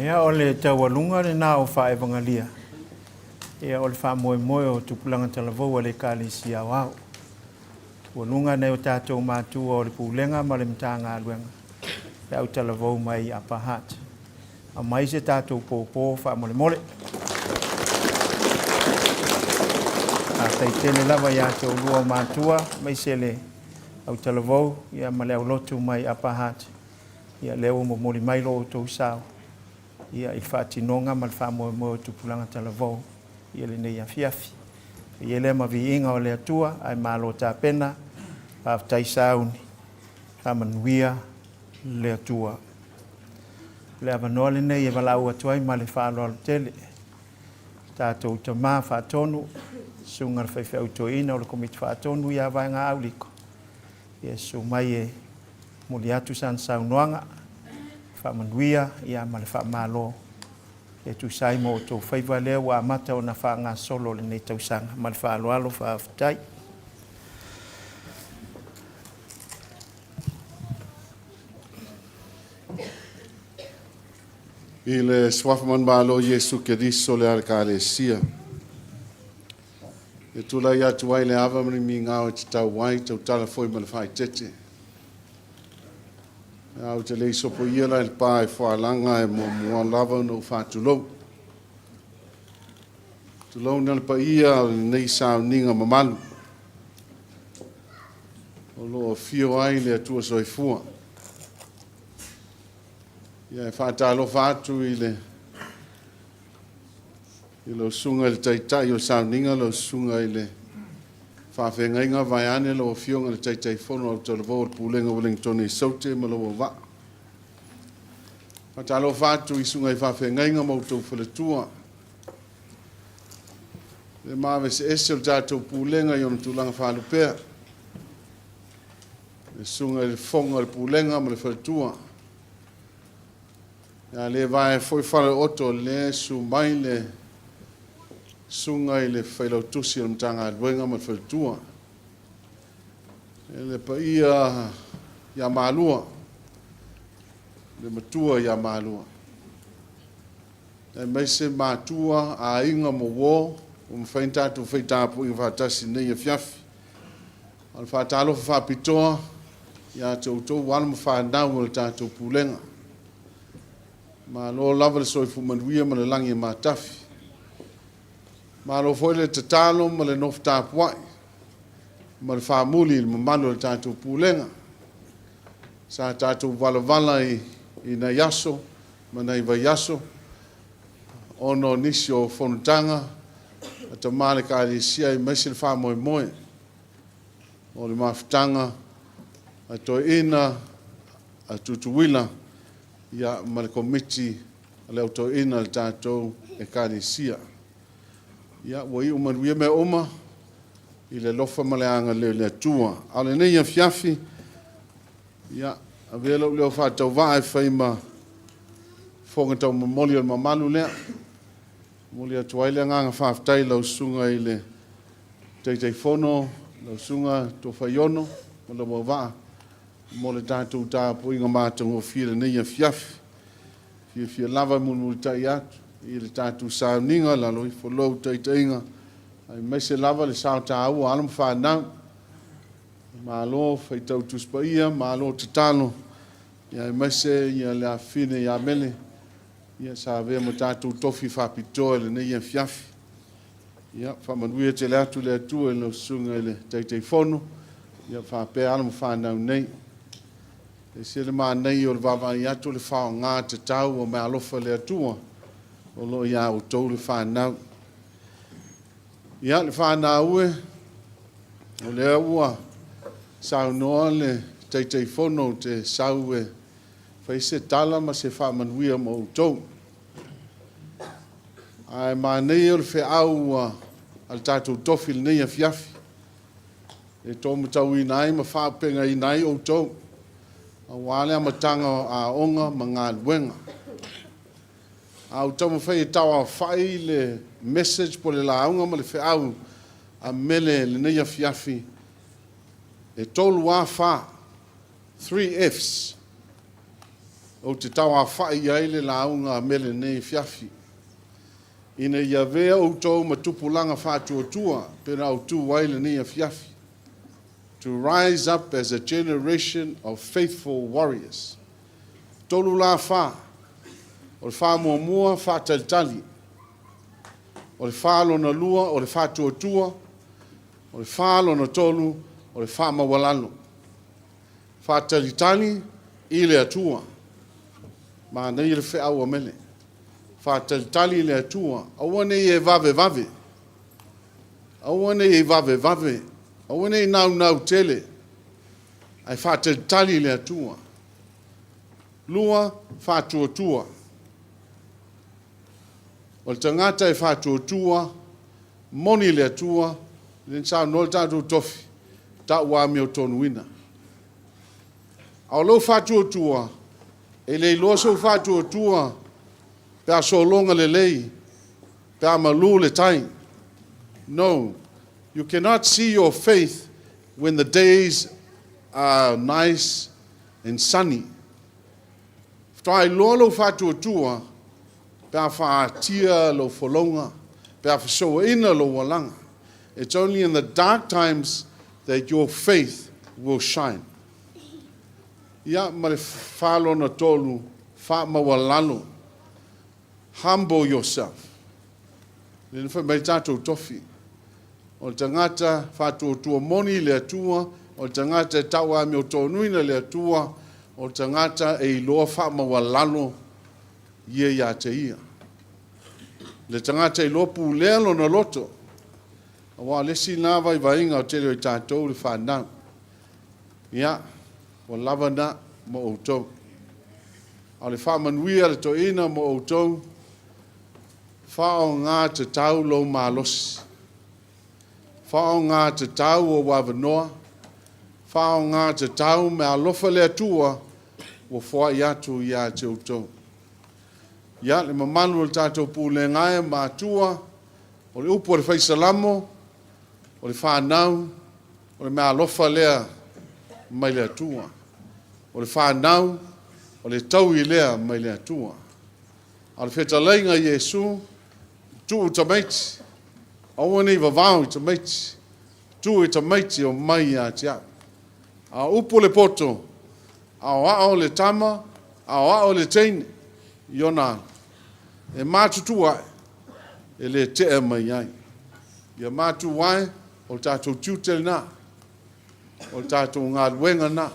Ia, o le taualuga lenā o faaevagalia, ia o le faamoemoe o tupulaga talavou a le Ekalesia Aoao. Tualuga nai o tatou matua o le Pulega ma le Matagaluega, le au talavou mai Upper Hutt. Aumai se tatou pōpō faamolemole. Faafetai tele lava ia te oulua o matua, aemaise le au talavou ia ma le aulotu mai Upper Hutt. Ia lea ua momoli mai lo outou sao ia i le faatinoga ma le faamoemoe o tupulaga talavou ia lenei afiafi. E i lea ma viiga o le Atua, ae malo tapena, faafetai sauni, faamanuia le Atua. O le avanoa lenei e valaau atu ai ma le faaaloalo tele. Tatou tamā faatonu, susuga i le faifeau toeaina o le Komiti Faatonu ia Vaega Auliko, ia susu mai e momoli atu sana saunoaga, faamanuia ia ma le faamalo e tusa ai ma outou faiva lea ua amata ona faagasolo lenei tausaga. Ma le faaaloalo, faafetai. I le suafa manumalo o Iesu Keriso le Ekalesia, e tulai atu ai le ava ma le migao e tatau ai tautala foi ma le faaeteete. Ae ou te le i sopoia la i le pa e fualaga e muamua lava ona ou faatulou. Tulouna le paia o lenei sauniga mamalu o lo o afio ai le Atua Soifua. Ia e faatalofa atu i le lau susuga i le Taitai o le sauniga, lau susuga i le Faafeagaiga vaeane lau Afioga i le Taitaifono autalavou o le Pulega o Ueligitone i Saute ma lou auvaa. Faatalofa atu i susuga i faafeagaiga ma outou faletua. Le maveseese o le tatou Pulega i ona tulaga faalupea. Le susuga i le Fofoga o le Pulega ma le faletua. Ia le vaea foi faleoto le susu mai le susuga i le Failautusi o le Matagaluega ma le faletua. Le paia ia Malua, le matua ia Malua. Aemaise matua, aiga ma uo, ua mafai ona tatou fai tapuaiga faatasi i lenei afiafi. O le faatalofa faapitoa ia te outou alo ma fanau o le tatou Pulega. Malo lava le soifua manuia ma le lagi e matafi. Malo foi le tatalo ma le nofo tapuai ma le faamuli i le mamalu o le tatou Pulega. Sa tatou valavala i nai aso ma nai vaiaso ona o nisi o fonotaga a tama o le Ekalesia aemaise le faamoemoe o le mafutaga a toeaiina a Tutuila ia ma le Komiti a le Au Toeaina a le tatou Ekalesia. Ia, ua iu manuia mea uma i le alofa ma le agalelei o le Atua. A o lenei afiafi, ia, avea lou leo faatauvaa e fai ma fofoga taumomoli o le mamalu lea. Momoli atu ai le agaga faafetai i lau susuga i le Taitaifono, lau susuga Tofaiono ma lou auvaa mo le tatou tapuaiga matagofie i lenei afiafi. Fiafia lava e mulimulitai atu i le tatou sauniga i lalo ifo o lou taitaiga, aemaise lava le sao taua o alo ma fanau. Malo faitau Tusi Paia, malo tatalo, ia aemaise ia le afafine ia Mele, ia sa avea ma tatou tofi faapitoa i lenei afiafi. Ia faamanuia tele atu le Atua i lau susuga i le Taitaifono, ia faapea alo ma fanau nei. E ese le manaia o le vaavaai atu o le faaaoga tatau o meaalofa a le Atua o lo o ia outou le fanau. Ia, le fanau e, o lea ua saunoa le Taitaifono ou te sau e fai se tala ma se faamanuia mo outou. Ae manaia o le feau a le tatou tofi i lenei afiafi e taumatauina ai ma faaaupegaina ai outou aua le amataga o aoga ma galuega. A ou taumafai e tauaofai le message po o le lauga ma le feau a Mele i lenei afiafi, e tolu lava fa, three Fs, ou te tauaofai i ai le lauga a Mele i lenei afiafi. Ina ia avea outou ma tupulaga faatuatua pei ona autu ai lenei afiafi. To rise up as a generation of faithful warriors. Tolu la fa. O le fa muamua, faatalitali. O le fa lona lua, o le faatuatua. O le fa lona tolu, o le faamaualalo. Faatalitali i le Atua. Manaia le feau a Mele. Faatalitali i le Atua. Aua ne i e vavevave. Aua ne i e vavevave. Aua ne i naunau tele. Ae faatalitali i le Atua. Lua, faatuatua. O le tagata e faatuatua, moni le Atua, lea na saunoa le tatou tofi, tau amiotonuina. A o lou faatuatua, e le iloa sou faatuatua pe a sologa lelei, pe a malu le tai. No, you cannot see your faith when the days are nice and sunny. Faatoa iloa lou faatuatua pe a faatia lou folauga, pe a fesouaina lou alaga. It's only in the dark times that your faith will shine. Ia, ma le fa lona tolu, faamaualalo. Humble yourself. Lea na fai mai le tatou tofi. O le tagata faatuatua moni i le Atua, o le tagata e tau amiotonuina le Atua, o le tagata e iloa faamaualalo ia ia te ia. Le tagata e iloa pulea lona loto, aua o le isi lena vaivaiga o le tele o i tatou le fanau. Ia, ua lava na mo outou. A o le faamanuia a le toeaina mo outou, faaaoga tatau lou malosi. Faaaoga tatau ou avanoa. Faaaoga tatau meaalofa le Atua ua foai atu ia te outou. Ia, le mamalu o le tatou pulega e matua, o le upu a le Fai Salamo, o le fanau, o le meaalofa lea mai le Atua. O le fanau, o le taui lea mai le Atua. A o le fetalaiga i Iesu, tuu tamaiti, aua ne i vavao i tamaiti, tuu i tamaiti o mai ia te au. A o upu o le poto, aoao le tama, aoao le teine i ona ala, e matutua ae, e le tea mai ai. Ia matua ae, o le tatou tiute lena, o le tatou galuega lena.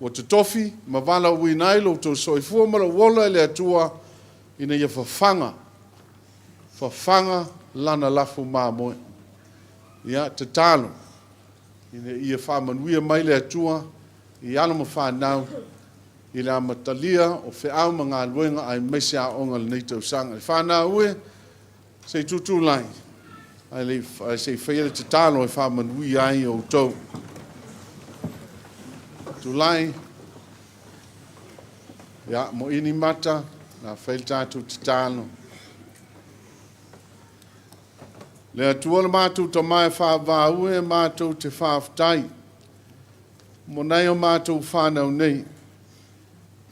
Ua totofi ma valaauina ai lo outou soifua ma lou ola e le Atua ina ia fafaga, fafaga lana lafo mamoe. Ia, tatalo ina ia faamanuia mai le Atua i alo ma fanau i le amatalia o feau ma galuega aemaise aoga o lenei tausaga. Le fanau e, se i tutulai, ae se i faia le tatalo e faamanuia ai outou. Tulai, ia, moini mata, na fai le tatou tatalo. Le Atua le matou Tama e faavavau e matou te faafetai mo nai o matou fanau nei.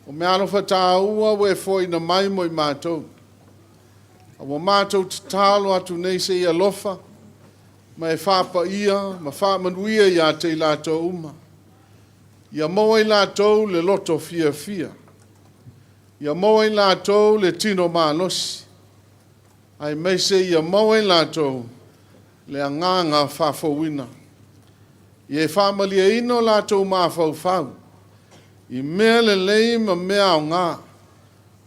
O meaalofa tāua ua e foaina mai mo i matou. A ua matou tatalo atu nei se i alofa ma e faapaia ma faamanuia ia te i latou uma. Ia maua i latou le loto fiafia. Ia maua i latou le tino malosi. Aemaise ia maua i latou le agaga faafouina. Ia e faamalieina o latou mafaufau i mea lelei ma mea aoga,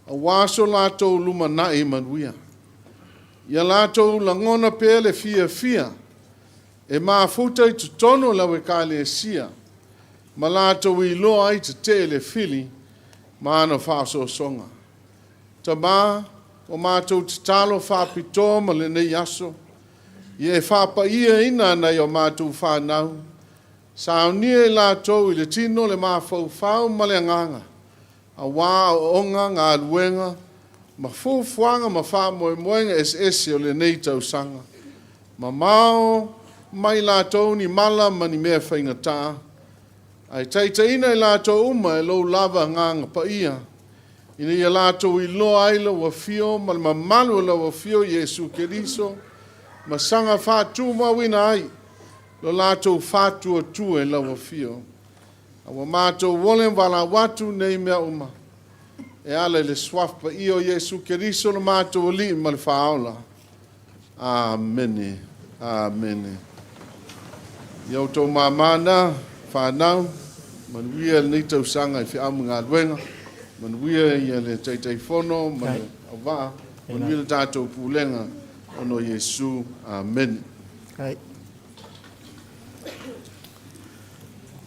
aua so latou lumanai manuia. Ia latou lagona pea le fiafia e mafuta i totonu o lau Ekalesia ma latou iloa ai tetee le fili ma ana faaosoosoga. Tama, ua matou tatalo faapitoa ma lenei aso, ia e faapaiaina nai o matou fanau, saunia i latou i le tino, le mafaufau ma le agaga, aua aoaoga, galuega, ma fuafuaga ma faamoemoega eseese o lenei tausaga. Mamao mai latou ni mala ma ni mea faigata, ae taitaiina i latou uma e lou lava Agaga Paia, ina ia latou iloa ai lou afio ma le mamalu o lau afio Iesu Keriso, ma saga faatumauina ai lo latou faatuatua i lau afio. A ua matou ole ma valaau atu nei mea uma, e ala i le suafa paia o Iesu Keriso lo matou Alii ma le Faaola. Amene. Amene. Ia outou māmā na, whanau, manuia lenei tausaga i feau ma galuega, manuia ia le Taitaifono ma le auvaa, manuia le tatou pulega, ona o Iesu. Amene. Ai.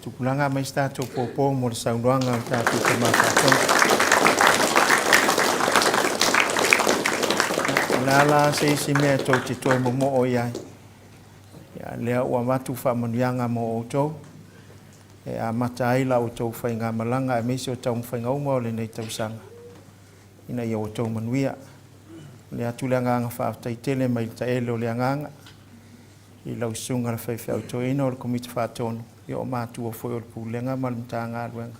Tupulaga mai se tatou pōpō mo le saunoaga o le tatou Tama Faatonu. O le a la se isi mea tou te toe momoo i ai. Ia, lea ua avatu faamanuiaga mo outou e amata ai la outou faigamalaga aemaise o taumafaiga uma o lenei tausaga ina ia outou manuia. O le atu le agaga faafetai tele mai le taele o le agaga i lau susuga le faifeau toeaina o le Komiti Faatonu, ia o matua foi o le Pulega ma le Matagaluega,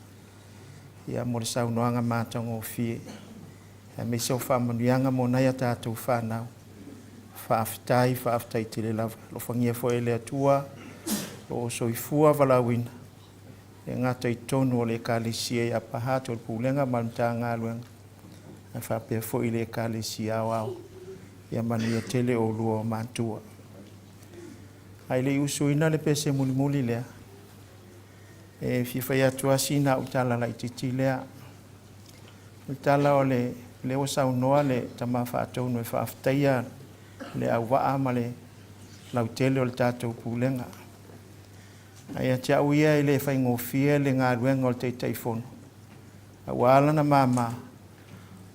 ia mo le saunoaga matagofie aemaise o faamanuiaga mo nai a tatou fanau. Faafetai, faafetai tele lava. Alofagia foi e le Atua lo o soifua valaauina e gata i totonu o le Ekalesia i Upper Hutt o le Pulega ma le Matagaluega, ae faapea foi i le Ekalesia Aoao. Ia manuia tele oulua o matua. Ae le i usuina le pese mulimuli lea, e fia fai atu lava sina au tala laitiiti lea. O le tala o le lea ua saunoa le Tama Faatonu e faafetaia le auvaa ma le lautele o le tatou Pulega. Ae ia te au ia e le faigofie le galuega o le Taitaifono, a ua ala ona mama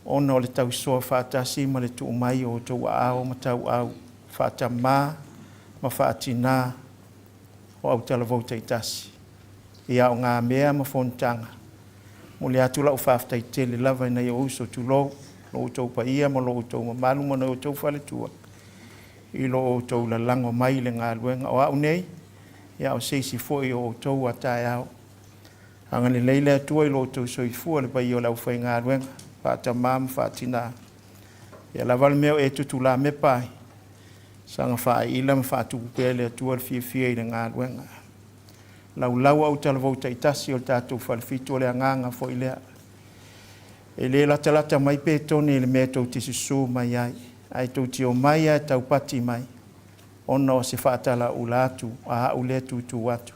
ona o le tausoa faatasi ma le tuu mai o outou aao ma tauau faatamā ma faatinā o autalavou taitasi i aogamea ma fonotaga. Momoli atu lau faafetai tele lava i nai ou uso, tulou lo outou paia ma lo outou mamalu ma nai outou faletua i lo outou lalago mai i le galuega. O au nei, ia o se isi foi o outou a taeao. Agalelei le Atua i lo outou soifua, le paia o le aufaigaluega faatamā ma faatinā. Ia lava le mea o e tutulamepa ai, saga faaiila ma faatupu pea e le Atua le fiafia i le galuega. Laulau au talavou taitasi o le tatou falefitu o le agaga foi lea. E le latalata mai Petone i le mea tou te susu mai ai, ae tou te omai ae taupati mai, ona o se faatalaula atu a au lea tutu atu.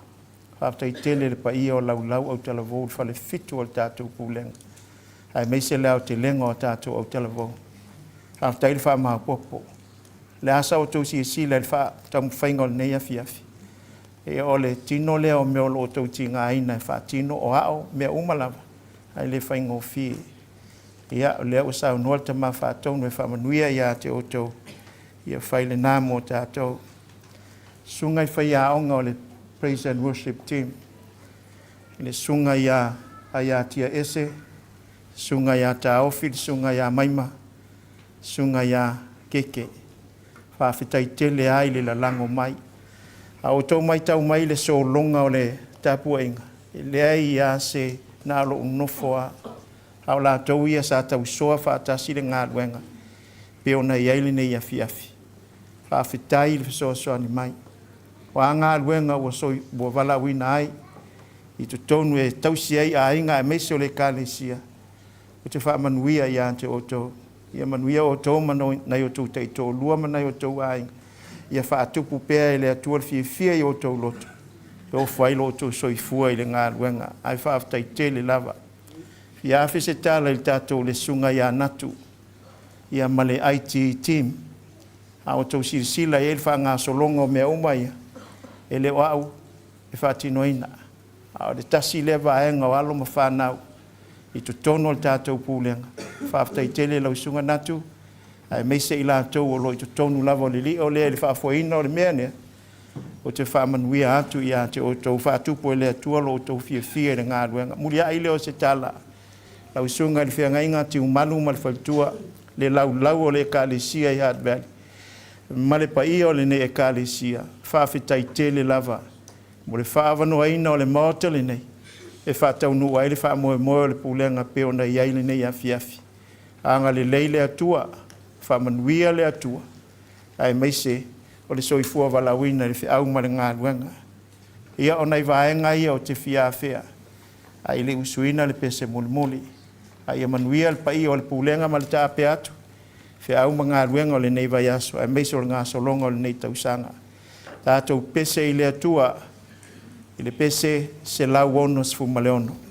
Faafetai tele i le paia o laulau autalavou i le falefitu o le tatou pulega, aemaise le aotelega o tatou autalavou. Faafetai le faamaopoopo. O le a sa outou silasila i le taumafaiga o lenei afiafi? Ia o le tino lea o mea o lo o outou tigaina e faatino o ao mea uma lava, ae le faigofie. Ia, o lea ua saunoa le Tama Faatonu e faamanuia ia te outou, ia fai lena mo tatou. Susuga i faiaoga o le Praise and Worship Team, le susuga ia Aiatia Ese, susuga ia Taofi, le susuga ia Maima, susuga ia Keke. Faafetai tele lava i le lalago mai. A outou matau mai i le sologa o le tapuaiga, e leai lava se na o lou nofo lava. A o latou ia sa tausoa faatasi le galuega pei ona i ai lenei afiafi. Faafetai i le fesoasoani mai. O a galuega ua ua valaauina ai i totonu e tausi ai aiga aemaise o le Ekalesia, ou te faamanuia ia te outou. Ia manuia outou ma nai o outou taitoalua ma nai o outou aiga, ia faatupu pea e le Atua le fiafia i o outou loto, e ofo ai lo outou soifua i le galuega. Ae faafetai tele lava. Fia afe se tala i le tatou le susuga ia Natu ia ma le IT team. A outou silasila i ai i le faagasologa o mea uma ia, e le o au e faatinoina. A o le tasi lea vaega o alo ma fanau i totonu o le tatou Pulega. Faafetai tele i lau Susuga Natu, aemaise i latou o lo o i totonu lava o le lio lea i le faafoeina o le mea lea, ou te faamanuia atu ia te outou, faatupu e le Atua lo outou fiafia i le galuega. Muliai lea o se tala, lau Susuga i le Feagaiga Tiumalu ma le Faletua, le laulau o le Ekalesia i Hard Valley, ma le paia o lenei Ekalesia, faafetai tele lava mo le faaavanoaina o le maota lenei e faataunuu ai le faamoemoe o le pulega pei ona i ai lenei afiafi. Agalelei le Atua, faamanuia le Atua, aemaise o le soifua valaauina i le feau ma le galuega. Ia, o nai vaega ia ou te fia afea ae le i usuina le pese mulimuli. A ia manuia le paia o le pulega ma le taape atu, feau ma galuega o lenei vaiaso aemaise o le gasologa o lenei tausaga. Tatou pese i le Atua i le pese 166.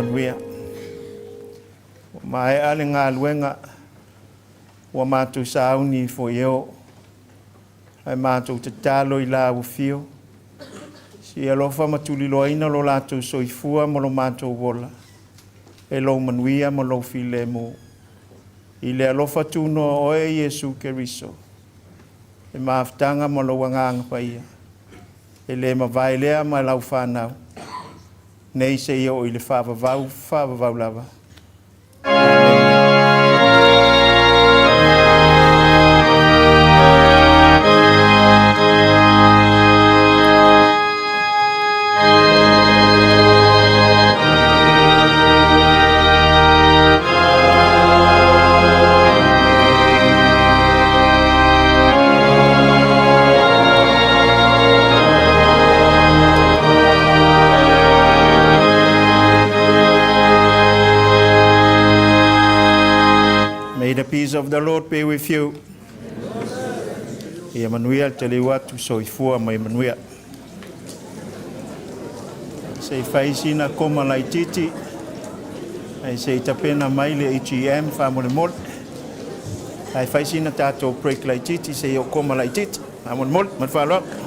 manuia. Ua maea le galuega ua matou sauni ifo i e oo, ae matou tatalo i lau Afio, se i alofa ma tuliloaina lo latou soifua ma lo matou ola e lou manuia ma lou filemu. I le alofa tunoa o oe Iesu Keriso, le mafutaga ma lou Agaga Paia, e le mavae lea ma lau fanau, nei seia oo i le faavavau, faavavau lava. May the peace of the Lord be with you. Ia manuia le taliu atu, soifua ma ia manuia. Se i fai sina koma laitiiti, ae se i tapena mai le AGM faamolemole. Ae fai sina tatou break laitiiti se i o koma laitiiti. Faamolemole, ma le faaaloalo.